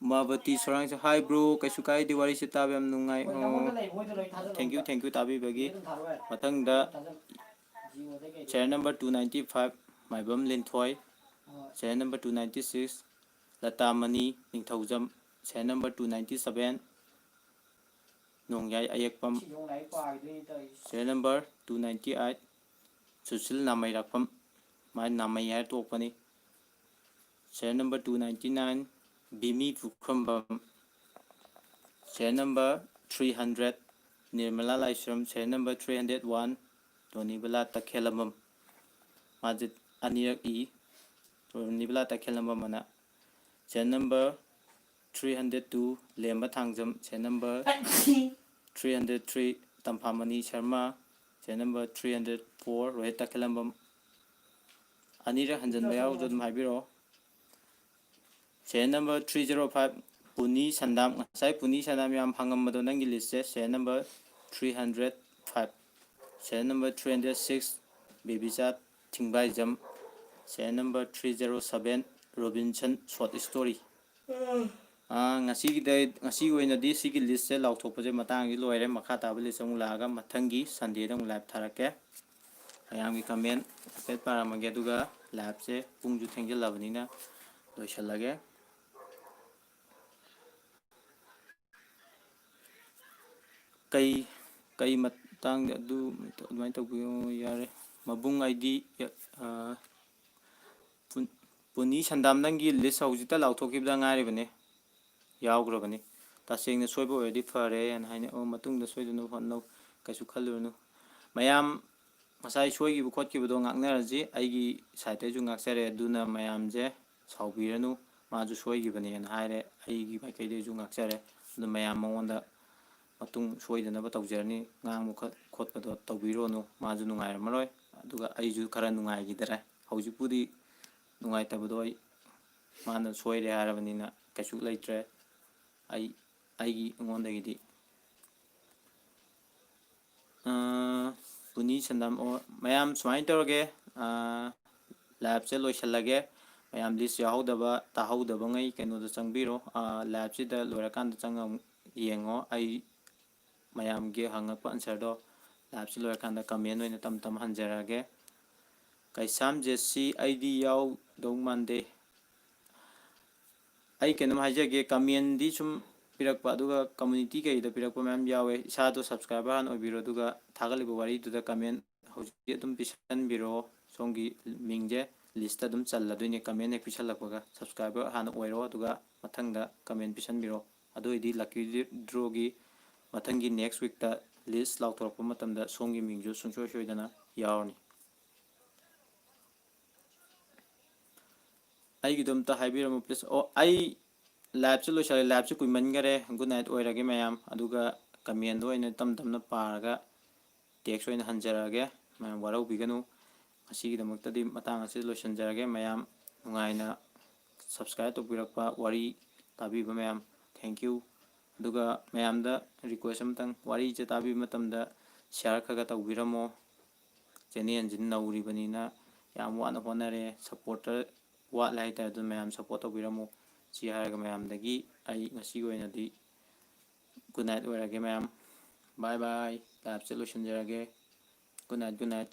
ꯎꯃꯥꯕꯇꯤ ꯁꯣꯔꯥꯡꯁꯦ, "Hi bro, ꯀꯩꯁꯨ ꯀꯥꯏꯗꯦ, ꯋꯥꯔꯤꯁꯦ ꯇꯥꯕ ꯌꯥꯝ ꯅꯨꯡꯉꯥꯏ꯫" ꯑꯣ, thank you, thank you ꯇꯥꯕꯤꯕꯒꯤ꯫ ꯃꯊꯪꯗ serial number two ninety five, ꯃꯥꯏꯕꯝ ꯂꯤꯟꯊꯣꯏ꯫ Serial number two ninety six, ꯂꯇꯥꯃꯅꯤ ꯅꯤꯡꯊꯧꯖꯝ꯫ Serial number two ninety seven, ꯅꯣꯡꯌꯥꯏ ꯑꯌꯦꯛꯄꯝ꯫ Serial number two ninety eight, Sushil ꯅꯥꯃꯩꯔꯥꯛꯄꯝ꯫ ꯃꯥ ꯅꯥꯃꯩ ꯍꯥꯏꯔ ꯇꯣꯛꯄꯅꯤ꯫ Serial number two ninety nine, ꯕꯤꯃꯤ ꯄꯨꯈ꯭ꯔꯝꯕꯝ꯫ Serial number three hundred, Nirmala ꯂꯥꯏꯁ꯭ꯔꯝ꯫ Serial number three hundred one, ꯗꯣꯅꯤꯕꯂꯥ ꯇꯈꯦꯂꯝꯕꯝ꯫ ꯃꯥꯁꯦ ꯑꯅꯤꯔꯛ E, ꯗꯣꯅꯤꯕꯂꯥ ꯇꯈꯦꯂꯝꯕꯝ ꯑꯅ꯫ Serial number three hundred two, ꯂꯦꯝꯕ Thangjam. Serial number three hundred three, ꯇꯝꯐꯥꯃꯅꯤ Sharma. Serial number three hundred four, Rohit ꯇꯈꯦꯂꯝꯕꯝ꯫ ꯑꯅꯤꯔꯛ ꯍꯟꯖꯟꯕ ꯌꯥꯎꯔꯁꯨ ꯑꯗꯨꯝ ꯍꯥꯏꯕꯤꯔꯛꯑꯣ꯫ Serial number three zero five, ꯄꯨꯅꯤ ꯁꯟꯗꯥꯝ꯫ ꯉꯁꯥꯏ ꯄꯨꯅꯤ ꯁꯟꯗꯥꯝ ꯌꯥꯝ ꯍꯪꯉꯝꯕꯗꯣ ꯅꯪꯒꯤ listꯁꯦ꯫ Serial number three hundred five꯫ Serial number three hundred six, ꯕꯦꯕꯤꯆꯥ ꯊꯤꯡꯕꯥꯏꯖꯝ꯫ Serial number three zero seven, Robinson short story꯫ ꯑꯥ, ꯉꯁꯤꯒꯤꯗ, ꯉꯁꯤꯒꯤ ꯑꯣꯏꯅꯗꯤ ꯁꯤꯒꯤ listꯁꯦ ꯂꯥꯎꯊꯣꯛꯄꯁꯦ ꯃꯇꯥꯡꯁꯤ ꯂꯣꯏꯔꯦ꯫ ꯃꯈꯥ ꯇꯥꯕ list ꯑꯃꯨꯛ ꯂꯥꯛꯑꯒ ꯃꯊꯪꯒꯤ Sundayꯗ ꯑꯃꯨꯛ live ꯊꯥꯔꯛꯀꯦ꯫ ꯃꯌꯥꯝꯒꯤ comment ꯍꯥꯏꯐꯦꯠ ꯄꯥꯔꯝꯃꯒꯦ, ꯑꯗꯨꯒ liveꯁꯦ ꯄꯨꯡꯁꯨ ꯊꯦꯡꯖꯤꯜꯂꯕꯅꯤꯅ ꯂꯣꯏꯁꯤꯜꯂꯒꯦ꯫ ꯀꯩ, ꯀꯩ ꯃꯇꯥꯡꯗ ꯑꯗꯨ, ꯑꯗꯨꯃꯥꯏꯅ ꯇꯧꯕꯤꯌꯣ? ꯌꯥꯔꯦ꯫ ꯃꯕꯨꯡ ꯑꯩꯗꯤ, ꯑ, ꯄꯨꯟ-, ꯄꯨꯅꯤ ꯁꯟꯗꯥꯝ, ꯅꯪꯒꯤ list ꯍꯧꯖꯤꯛꯇ ꯂꯥꯎꯊꯣꯛꯈꯤꯕꯗ ꯉꯥꯏꯔꯤꯕꯅꯦ, ꯌꯥꯎꯈ꯭ꯔꯕꯅꯤ꯫ ꯇꯁꯦꯡꯅ ꯁꯣꯏꯕ ꯑꯣꯏꯔꯗꯤ ꯐꯔꯦ ꯍꯥꯏꯅ ꯍꯥꯏꯅ, ꯑꯣ, ꯃꯇꯨꯡꯗ ꯁꯣꯏꯗꯅꯕ ꯍꯣꯠꯅꯧ, ꯀꯩꯁꯨ ꯈꯜꯂꯨꯔꯅꯨ꯫ ꯃꯌꯥꯝ ꯉꯁꯥꯏ ꯁꯣꯏꯈꯤꯕ ꯈꯣꯠꯈꯤꯕꯗꯣ ꯉꯥꯛꯅꯔꯁꯤ, ꯑꯩꯒꯤ sideꯇꯩꯁꯨ ꯉꯥꯛꯆꯔꯦ, ꯑꯗꯨꯅ ꯃꯌꯥꯝꯁꯦ ꯁꯥꯎꯕꯤꯔꯅꯨ꯫ ꯃꯥꯁꯨ ꯁꯣꯏꯈꯤꯕꯅꯦꯅ ꯍꯥꯏꯔꯦ, ꯑꯩꯒꯤ ꯃꯥꯏꯀꯩꯗꯩꯁꯨ ꯉꯥꯛꯆꯔꯦ꯫ ꯑꯗꯨ ꯃꯌꯥꯝ ꯃꯉꯣꯟꯗ ꯃꯇꯨꯡ ꯁꯣꯏꯗꯅꯕ ꯇꯧꯖꯔꯅꯤ꯫ ꯉꯥꯡꯕ ꯈꯣꯠ-, ꯈꯣꯠꯄꯗꯣ ꯇꯧꯕꯤꯔꯨꯔꯅꯨ, ꯃꯥꯁꯨ ꯅꯨꯡꯉꯥꯏꯔꯝꯃꯔꯣꯏ꯫ ꯑꯗꯨꯒ ꯑꯩꯁꯨ ꯈꯔ ꯅꯨꯡꯉꯥꯏꯈꯤꯗꯔꯦ꯫ ꯍꯧꯖꯤꯛꯄꯨꯗꯤ ꯅꯨꯡꯉꯥꯏꯇꯕꯗꯣ ꯑꯩ, ꯃꯥꯅ ꯁꯣꯏꯔꯦ ꯍꯥꯏꯔꯕꯅꯤꯅ ꯀꯩꯁꯨ ꯂꯩꯇ꯭ꯔꯦ꯫ ꯑꯩ, ꯑꯩꯒꯤ, ꯑꯩꯉꯣꯟꯗꯒꯤꯗꯤ꯫ ꯑꯥ, ꯄꯨꯅꯤ ꯁꯟꯗꯥꯝ, ꯑꯣ, ꯃꯌꯥꯝ ꯁꯨꯃꯥꯏꯅ ꯇꯧꯔꯒꯦ, ꯑꯥ, liveꯁꯦ ꯂꯣꯏꯁꯤꯜꯂꯒꯦ꯫ ꯃꯌꯥꯝ list ꯌꯥꯎꯍꯧꯗꯕ, ꯇꯥꯍꯧꯗꯕꯉꯩ ꯀꯩꯅꯣꯗ ꯆꯪꯕꯤꯔꯣ꯫ ꯑꯥ, liveꯁꯤꯗ ꯂꯣꯏꯔꯀꯥꯟꯗ ꯆꯪꯉ ꯑꯃꯨꯛ ꯌꯦꯡꯉꯣ꯫ ꯑꯩ ꯃꯌꯥꯝꯒꯤ ꯍꯪꯉꯛꯄ answerꯗꯣ liveꯁꯤ ꯂꯣꯏꯔꯀꯥꯟꯗ comment ꯑꯣꯏꯅ ꯇꯞ ꯇꯞꯅ ꯍꯟꯖꯔꯛꯑꯒꯦ꯫ ꯀꯩꯁꯥꯝ ꯖꯦꯁꯤ ꯑꯩꯗꯤ ꯌꯥꯎꯗꯧ ꯃꯥꯟꯗꯦ꯫ ꯑꯩ ꯀꯩꯅꯣꯝ ꯍꯥꯏꯖꯒꯦ, commentꯗꯤ ꯁꯨꯝ ꯄꯤꯔꯛꯄ, ꯑꯗꯨꯒ community ꯀꯩꯗ ꯄꯤꯔꯛꯄ ꯃꯌꯥꯝ ꯌꯥꯎꯋꯦ꯫ ꯏꯁꯥꯗꯣ subscriber ꯍꯥꯟꯅ ꯑꯣꯏꯕꯤꯔꯣ, ꯑꯗꯨꯒ ꯊꯥꯒꯠꯂꯤꯕ ꯋꯥꯔꯤꯗꯨꯗ comment ꯍꯧꯖꯤꯛ ꯑꯗꯨꯝ ꯄꯤꯁꯟꯕꯤꯔꯣ꯫ ꯁꯣꯝꯒꯤ ꯃꯤꯡꯁꯦ listꯇ ꯑꯗꯨꯝ ꯆꯜꯂꯗꯣꯏꯅꯦ, comment ꯍꯦꯛ ꯄꯤꯁꯜꯂꯛꯄꯒ꯫ Subscriber ꯍꯥꯟꯅ ꯑꯣꯏꯔꯣ, ꯑꯗꯨꯒ ꯃꯊꯪꯗ comment ꯄꯤꯁꯟꯕꯤꯔꯣ꯫ ꯑꯗꯨ ꯑꯣꯏꯗꯤ lucky drawꯒꯤ ꯃꯊꯪꯒꯤ next weekꯇ list ꯂꯥꯎꯊꯣꯔꯛꯄ ꯃꯇꯝꯗ ꯁꯣꯝꯒꯤ ꯃꯤꯡꯁꯨ ꯁꯨꯡꯁꯣꯏ ꯁꯣꯏꯗꯅ ꯌꯥꯎꯔꯅꯤ꯫ ꯑꯩꯒꯤꯗꯣ ꯑꯝꯇ ꯍꯥꯏꯕꯤꯔꯝꯃꯨ please꯫ ꯑꯣ, ꯑꯩ liveꯁꯦ ꯂꯣꯏꯁꯤꯜꯂꯦ, liveꯁꯦ ꯀꯨꯏꯃꯟꯈꯔꯦ꯫ Good night ꯑꯣꯏꯔꯒꯦ ꯃꯌꯥꯝ, ꯑꯗꯨꯒ commentꯗꯣ ꯑꯣꯏꯅ ꯇꯞ ꯇꯞꯅ ꯄꯥꯔꯒ text ꯑꯣꯏꯅ ꯍꯟꯖꯔꯛꯑꯒꯦ꯫ ꯃꯌꯥꯝ ꯋꯥꯔꯧꯕꯤꯒꯅꯨ꯫ ꯉꯁꯤꯒꯤꯗꯃꯛꯇꯗꯤ ꯃꯇꯥꯡ ꯑꯁꯤꯗ ꯂꯣꯏꯁꯤꯟꯖꯔꯒꯦ꯫ ꯃꯌꯥꯝ ꯅꯨꯡꯉꯥꯏꯅ subscribe ꯇꯧꯕꯤꯔꯛꯄ, ꯋꯥꯔꯤ ꯇꯥꯕꯤꯕ ꯃꯌꯥꯝ, thank you꯫ ꯑꯗꯨꯒ ꯃꯌꯥꯝꯗ request ꯑꯃꯇꯪ, ꯋꯥꯔꯤꯁꯦ ꯇꯥꯕꯤꯕ ꯃꯇꯝꯗ share ꯈꯔ ꯈꯔ ꯇꯧꯕꯤꯔꯝꯃꯣ꯫ Channelꯁꯤ ꯅꯧꯔꯤꯕꯅꯤꯅ ꯌꯥꯝ ꯋꯥꯅ ꯍꯣꯠꯅꯔꯦ, supporter ꯋꯥꯠꯂꯦ ꯍꯥꯏꯇꯥꯔꯦ꯫ ꯑꯗꯨꯅ ꯃꯌꯥꯝ support ꯇꯧꯕꯤꯔꯝꯃꯣ꯫ ꯁꯤ ꯍꯥꯏꯔꯒ ꯃꯌꯥꯝꯗꯒꯤ ꯑꯩ ꯉꯁꯤꯒꯤ ꯑꯣꯏꯅꯗꯤ good night ꯑꯣꯏꯔꯒꯦ ꯃꯌꯥꯝ꯫ Bye bye꯫ Liveꯁꯦ ꯂꯣꯏꯁꯤꯟꯖꯔꯒꯦ꯫ Good night, good night꯫